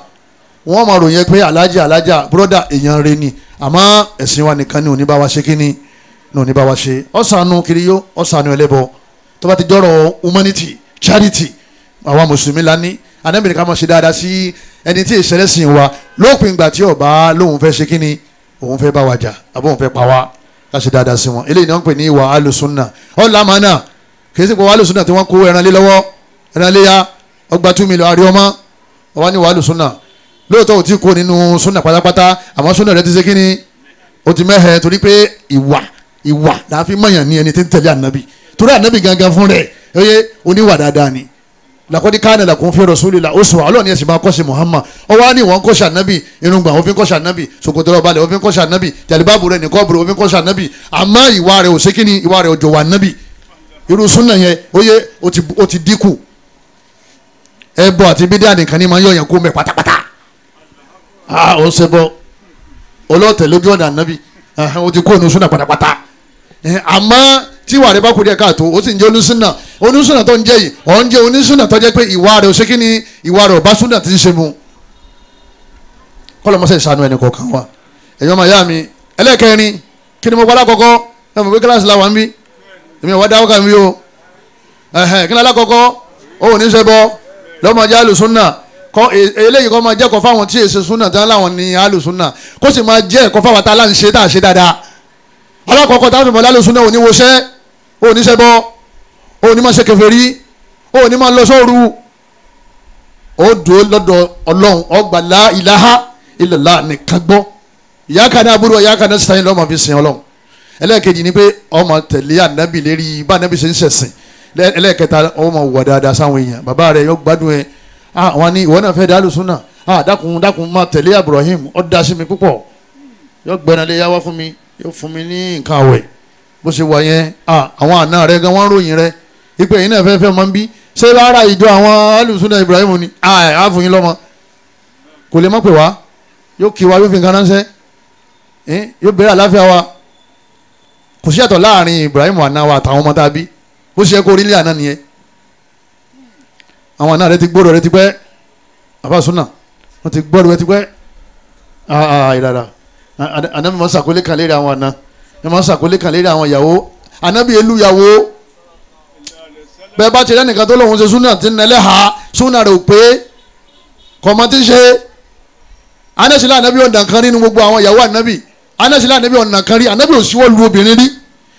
wọ́n máa ròyìn pé alájà alájà búrọ́dà èèyàn rẹ ni, àmọ́ ẹ̀sìn wa nìkan ni òní bá wa ṣe kíni ní òní bá wa ṣe. Ọ̀sánú kiriyó, ọ̀sánú ẹlẹ́bọ. Tó bá ti jọ́rọ̀ humanity, charity, àwa mùsùlùmí la ní. Ànábì ní ká máa ṣe dáadáa sí ẹni tí ìṣẹ̀lẹ̀ sìn wa lópin ìgbà tí ó bá lóun fẹ́ ṣe kíni, òun fẹ́ bá wa jà àbó òun fẹ́ pa wá, ká ṣe dáadáa sí wọn. Eléyìí ni wọ́n ń pè ní ìwà alùsùnà. Ọ̀làmánà kì í sì pé wà alùsùnà tí wọ́n kó ẹran lé lọ́wọ́, ẹran lé ya ọgbà 2 million àrí ọmọ ọwọ́ ní wà alùsùnà. Lóòótọ́ ò tí kó nínú súnà pátápátá, àmọ́ súnà rẹ ti ṣe kíni, ó ti mẹ́hẹ̀. Torí pé ìwà ìwà là á fi mọ̀yàn ní ẹni tí ń tẹ̀lé ànábì. Torí ànábì gangan fún rẹ̀ oyè oníwà dáadáa ni. Laqad kana lakum fi rasulillahi uswa. Ọlọ́ọ̀ni ẹ̀sìn máa kọ́ṣe Muhammad. Ọwọ́ á ní wọ́n kọ́ṣe ànábì, irungba òfin kọ́ṣe ànábì, ṣòkòtò ọbalẹ̀ òfin kọ́ṣe ànábì, jàlíbáàbù rẹ̀ nìkọ́ọ̀bù rẹ̀ òfin kọ́ṣe ànábì. Àmọ́ ìwà rẹ̀ ò ṣe kíni, ìwà rẹ̀ ò jọ wà ànábì. Irú súnà yẹn oyè ó ti dínkù. Ẹbọ àti bídíà nìkan ni máa ń yọ̀yàn kó mẹ́ pátápátá. Ó ṣe bọ ọlọ́tẹ̀ lójú ọ̀nà ànábì, ó ti kó ònú súnà pátápátá. Àmọ́ tí ìwà rẹ̀ bá kú díẹ̀ káàtó, ó sì ń jẹ́ onísúnà. Onísúnà tó ń jẹ́ yìí, ó ń jẹ́ onísúnà tó jẹ́ pé ìwà rẹ̀ ò ṣe kí ni, ìwà rẹ̀ ò bá súnà ti ń ṣe mu. Kọ́lọ́mọṣẹ́ ìṣàánú ẹnì kọ̀ọ̀kan wa. Ẹ̀yọ́ màá yá mi. Ẹlẹ́ẹ̀kẹrin, kí ni mo gbọ́dọ̀ kọ́kọ́? Ẹ mọ̀ pé kíláàsì làwọn ń bí, èmi ò wá dáwọ́ kà mí o. Kí ni alákọ̀ọ́kọ́? Ó ní ṣe bọ́ lọ́mọdé alùsúnà. Kọ́ eléyìí kọ́ máa jẹ́ ẹ̀kọ́ fáwọn tí èsè súnà tán láwọn ní alùsúnà, kó sì máa jẹ́ ẹ̀kọ́ fáwọn tá a láǹṣe tá a ṣe dáadáa. Alákọ̀ọ́kọ́ tá a fi mọ̀ lálùsúnà, òní woṣẹ́, òní ṣẹbọ, òní máa ṣe kèfèrí, òní máa lọ sóru. Ó dúró lọ́dọ̀ Ọlọ́run, ọgbà la ilaha illallah nìkan gbọ́. Iyyaka na'budu wa iyyaka nasta'in lọ́mọ fi sìn Ọlọ́run. Ẹlẹ́ẹ̀kejì ni pé ọmọ tẹ̀lé ànábì lérí bá ànábì ṣe ń ṣẹ̀sìn. Ẹlẹ́ẹ̀kẹta, ọmọ wà dáadáa sáwọn èèyàn. Bàbá rẹ̀ yóò gbádùn ẹ. Àwọn ni ìwọ náà fẹ́ dá alùsúnà, dákun dákun máa tẹ̀lé Ibrahim, ó dá sí mi púpọ̀, yóò gbẹ́nà lé yáwá fún mi, yóò fún mi ní nǹkan àwẹ̀. Bó ṣe wà yẹn, àwọn àna rẹ̀ gan wọ́n ròyìn rẹ̀ ipe yìí náà fẹ́ fẹ́ máa ń bí. Ṣé rárá ìjọ àwọn alùsúnà Ibrahim ni á fún yín lọ́mọ, kò lè má pè wá, yóò kí wa, yóò fi nǹkan ránṣẹ́, yóò bẹ̀rẹ̀ àláfíà wa. Kò sí yàtọ̀ láàrin Ibrahim àna wa àtàwọn ọmọ tá a bí. Bó ṣe kó orílẹ̀ àná nìyẹn. Àwọn àna rẹ ti gbọ́dọ̀ rẹ ti pẹ́, àbá súnà wọ́n ti gbọ́dọ̀ rẹ ti pẹ́. Ìrara ànábì máa ń sàkólé kan lérí àwọn àna, ẹ máa ń sàkólé kan lérí àwọn ìyàwó. Ànábì elú ìyàwó bẹ́ẹ̀ bá ti rẹ́ nìkan tó lóun ṣe súnà tí ń nẹlẹ́ ha, súnà rẹ̀ ò pé, kọ́mọ tí ń ṣe. Anásílẹ̀ ànábì ọ̀nà kan rí nínú gbogbo àwọn ìyàwó ànábì. Anásílẹ̀ ànábì ọ̀nà kan rí, ànábì ò síwọ́ lu obìnrin rí.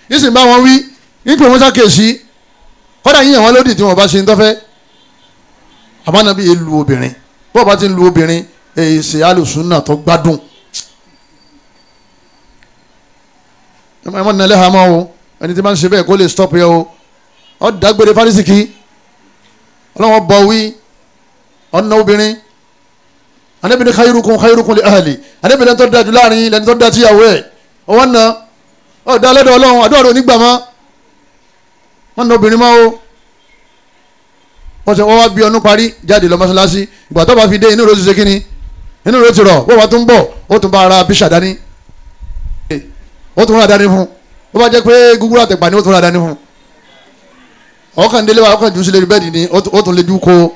Nísìnyí bá wọn wí, nípò wọn ṣàkíyèsí. Kọ́dà yíyan wọn lódì tí wọn bá ṣe ń tọ́fẹ́. Àbánábì yẹn lu obìnrin. Bọ́ọ̀ bá ti ń lu obìnrin, èyí ṣe alùsùnà tó gbádùn. Ẹ má nalẹ́ ha mọ́ o, ẹni tí bá ń ṣe bẹ́ẹ̀ kó lè stop yẹ o. Ọ dágbére fárísìkì, ọlọ́wọ́n bọ̀ wí, ọ̀nà obìnrin. Ànábì ní khayrukum khayrukum li ahli. Ànábì lẹ́ni tó dájú láàrin lẹ́ni tó dá tíyàwó ẹ̀. Ọwọ́ nà ọ̀ dá lọ́dọ̀ Ọlọ́run, àdúrà rẹ̀ onígbà mọ́. Wọ́n nà obìnrin mọ́ o. Wọ́n sọ wọ́n wá bí ọdún parí jáde lọ mọ́ṣáláṣí. Ìgbà tó bá fi dé inú rẹ̀ ó ti ṣe kíni? Inú rẹ̀ ó ti rọ̀. Wọ́n wá tún bọ̀, ó tún bá ara bíṣà dání. Ó tún rà dání fún. Ó bá jẹ́ pé gúgúrú àtẹ̀pà ni ó tún rà dání fún. Ọkàn délé wa, ọkàn jù sílẹ̀ bẹ́ẹ̀dì ni ó tún lè dú ko.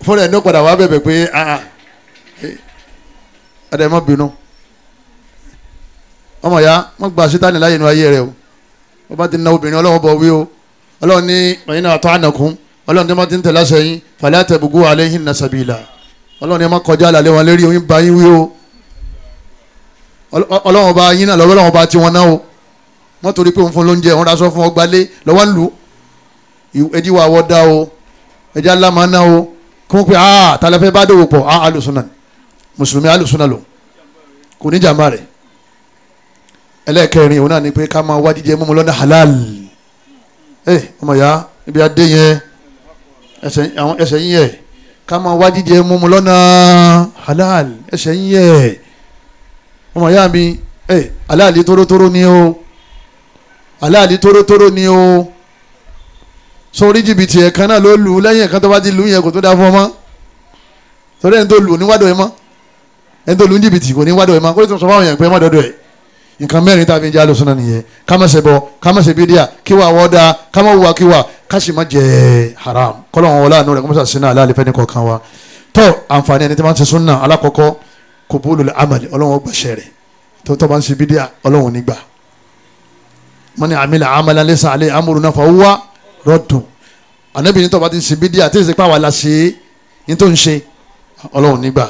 Fúnra ẹ̀ ní ó padà wá bẹ̀bẹ̀ pé ẹ̀dẹ̀ má bínú. Ọmọ ya wọ́n gba sítánì láyé inú ayé rẹ o. Wọ́n bá ti na obìnrin Ọlọ́run bọ̀ wí o. Ọlọ́run ní ẹ̀yin náà tó ànàkún. Ọlọ́run tí wọ́n ti ń tẹ̀lé àṣẹ yín fala tabghu alayhinna sabila. Ọlọ́run ní ẹ má kọjá àlàlé wọn lérí oyin bá yín wí o. Ọlọ́run ọba yín náà lọ́wọ́ Ọlọ́run ọba tiwọn náà o. Wọ́n torí pé òun fún lóúnjẹ òun raṣọ fún ọgbálé lọ́wọ́ ń lù. Ẹjí wa wọ́ dá o. Ẹjẹ́ aláma náà o. Kí wọ́n pe aa ta la fẹ́ bá dòwò pọ̀ aa alùsùnà mùsùlùmí alùsùnà lò kò ní jàmbá rẹ̀. Ẹlẹ́ẹ̀kẹrin òun náà ni pé ká máa wá jíjẹ mímu lọ́nà halal. Ẹ ọmọ ya ibi adé yẹn ẹsẹ̀ yín yẹ ká máa wá jíjẹ mímu lọ́nà halal ẹsẹ̀ yín yẹ ọmọ ya mi ẹ halal tórótóró ni o, halal tórótóró ni o. Sórí jìbìtì ẹ̀kan náà ló lù ú lẹ́yìn ẹ̀kan tó bá ti lù ú yẹn kò tó dáa fún ọmọ. Torí ẹni tó lù ú níwádọ̀ ẹ̀ mọ́, ẹni tó lù ú jìbìtì kò níwádọ̀ ẹ̀ mọ́, kó lè tún sọ fáwọn èèyàn pé ẹ má dọ́dọ̀ ẹ̀. Nǹkan mẹ́rin tá a fi ń jẹ́ alùsùnà nìyẹn. Ká má ṣe bọ, ká má ṣe bídíà, kí wà wọ́ dáa, ká má wùwà kí wà, ká sì má jẹ haram. Kọ́lọ́wọ́n wọlé àánú rẹ̀ kó má ṣàṣìnà aláàlẹ́ fẹ́ni kọ̀ọ̀kan wa. Tó àǹfààní ẹni tí wọ́n ti súnà alákọ̀ọ́kọ́ qubulul amali, Ọlọ́run gbàṣẹ rẹ̀. Tó bá ń ṣe bídíà Ọlọ́run nígbà. Man amila amalan laysa alayhi amruna fahuwa rọ́dùn. Ànábì ní tó bá ti ń ṣe bídíà tí ìsìnkú àwa la ṣe é ní tó ń ṣe Ọlọ́run nígbà.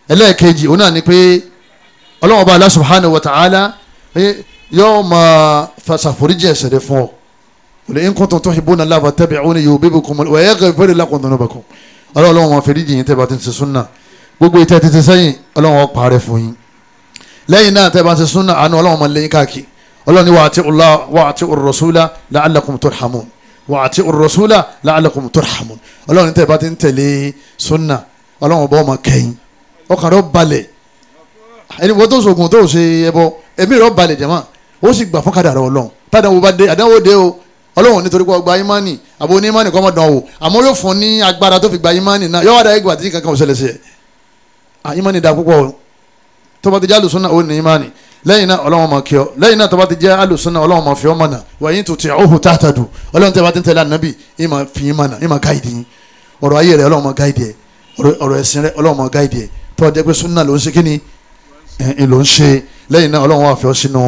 Ẹlẹ́ẹ̀kejì òun náà ni pé Ọlọ́run ọba Allah subhanahu wa ta'ala yóò máa ṣàforíjì ẹ̀ṣẹ̀ rẹ̀ fún ọ. Qul in kuntum tuhibbuna Allaha fattabi'uni yuhbibkumu wa yaghfir lakum dhunubakum. Ọlọ́run máa foríjì yín tẹ́ bá ti ń ṣe súnà. Gbogbo ìtẹ́ títí sẹ́yìn Ọlọ́run ó parẹ́ fún yín. Lẹ́yìn náà tẹ́ bá ń ṣe súnà àánú Ọlọ́run máa lé yín káàkiri. Ọlọ́run ní wa ati'u Allaha wa ati'u ar-rasula la'allakum turhamun. Wa ati'u ar-rasula la'allakum turhamun. Ọlọ́run tẹ́ bá ti ń tẹ̀lé súnà Ọlọ́run bá ọmọ kẹ́yìn ọkàn rẹ̀ balẹ̀. Ẹni wọ́n tó sògùn tó ṣe ẹbọ ẹ̀mí rẹ̀ balẹ̀ jẹ̀mọ́ ó sì gbà fún kádàrá Ọlọ́run. Tádàwọ̀ bá dé àdánwò dé o. Ọlọ́run nítorí pé ọgbà ìmánì àbò onímánì kọ́ mọ́ dán o, àmọ́ yóò fún ní agbára tó fi gba ìmánì náà. Yóò wá dá ìgbà tí kankan ò ṣẹlẹ̀ sí ẹ̀. Ìmánì da púpọ̀ o. Tó bá ti jẹ́ alùsùnà ó ní ìmánì. Lẹ́yìn náà Ọlọ́run máa kí ọ. Lẹ́yìn náà tó bá ti jẹ́ alùsùnà Ọlọ́run máa fi ọ́ mọ̀nà. Wa in tuti'uhu tahtadu. Ọlọ́run tẹ́ bá ti ń tẹ̀lé ànábì ìmọ̀ fi ìmọ̀nà ìmọ̀ gáìdì yín. Ọ̀rọ̀ ayé rẹ̀ Ọlọ́run máa gáìdì ẹ̀. Ọ̀rọ̀ ẹ̀sìn rẹ̀ Ọlọ́run máa gáìdì ẹ̀. Tó jẹ́ pé súnà ló ń ṣe kíni ló ń ṣe. Lẹ́yìn náà Ọlọ́run wá fi ọ́ sínú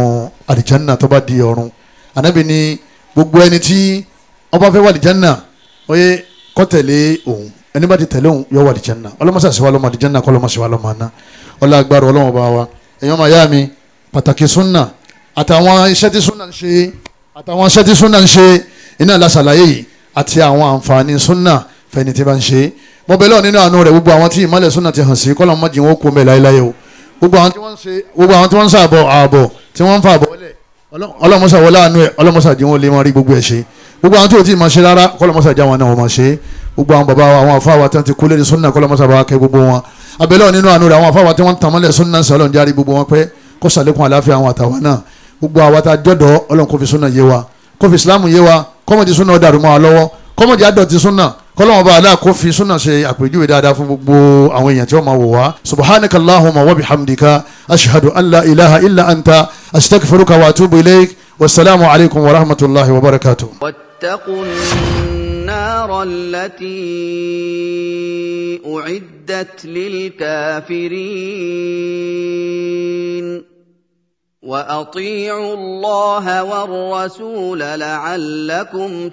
àlìjánà tó bá di ọ̀run. Ànábì ní gbogbo ẹni tí ó bá fẹ́ wà àlìjánà ó yẹ kó tẹ̀lé òun. Ẹni bá ti tẹ̀lé òun yóò wà àlìjánà. Ọlọ́mọṣà ṣe wá lọ́mọ àlìjánà kọ́ lọ́mọ ṣe wá lọ́mọ àná. Ọlá agbára Ọlọ́run bá wa. Ẹ̀yin ọmọ ìyá mi, pàtàkì súnà àtàwọn iṣẹ́ tí súnà ń ṣe, àtàwọn iṣẹ́ tí súnà ń ṣe iná la ṣàlàyé yìí àti àwọn àǹfààní súnà fẹ́ni tí bá ń ṣe. Mo bẹ̀ lọ́ọ̀ nínú àánú rẹ̀ gbogbo àwọn tí ìmọ̀lẹ̀ súnà ti hàn sí kọ́lọ́ mọ́ jìn wọ́n kú mẹ́ láéláé o. Gbogbo àwọn tí wọ́n ń ṣe, gbogbo àwọn tí wọ́n ń ṣàbọ̀ ààbọ̀ tí wọ́n ń fa àbọ̀ lẹ̀ ọlọ́mọṣà wọlé àánú ẹ̀ ọlọ́mọṣà jìn wọ́n lè máa rí gbogbo ẹ̀ ṣe. Gbogbo àwọn tí ò tí ì máa ṣe rárá kọ́lọ́mọṣà já wọn náà wọ́n máa ṣe. Gbogbo àwọn bàbá wa àwọn àfáà wa tí wọ́n ti kú lérí súnà kọ́lọ́mọṣà bá kẹ́ gbogbo wọn. Abẹ́lẹ́ nínú àánú rẹ̀ àwọn àfáà wa tí wọ́n ń tàmọ́lẹ̀ súnà sọ̀rọ̀ ń járe gbogbo wọn pé kó ṣàlékún àláfíà àwọn àtàwọn náà. Gbogbo àwa tá a jọ̀dọ̀ Ọlọ́run kó fi súnà yé wa, kó fi Ìsìlámù yé wa, kọ́mọ̀jì súnà ó dàrú mọ́ wa lọ́wọ́, kọ́mọ̀jì àdọ̀tí súnà, kọ́lọ́wọ́n bá aláà kó fi súnà ṣe àpèjúwe dáadáa fún gbogbo àwọn èèyàn tí wọ́n máa wò wá. Subhanakallahumma wa bihamdika ashhadu an la ilaha illa anta astaghfiruka wa atubu ilayk. Wasalaamu alaykum wa rahmatulahi wa barakatuh. Wattaqun النار التي أعدت للكافرين وأطيعوا الله والرسول لعلكم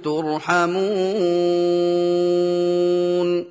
ترحمون.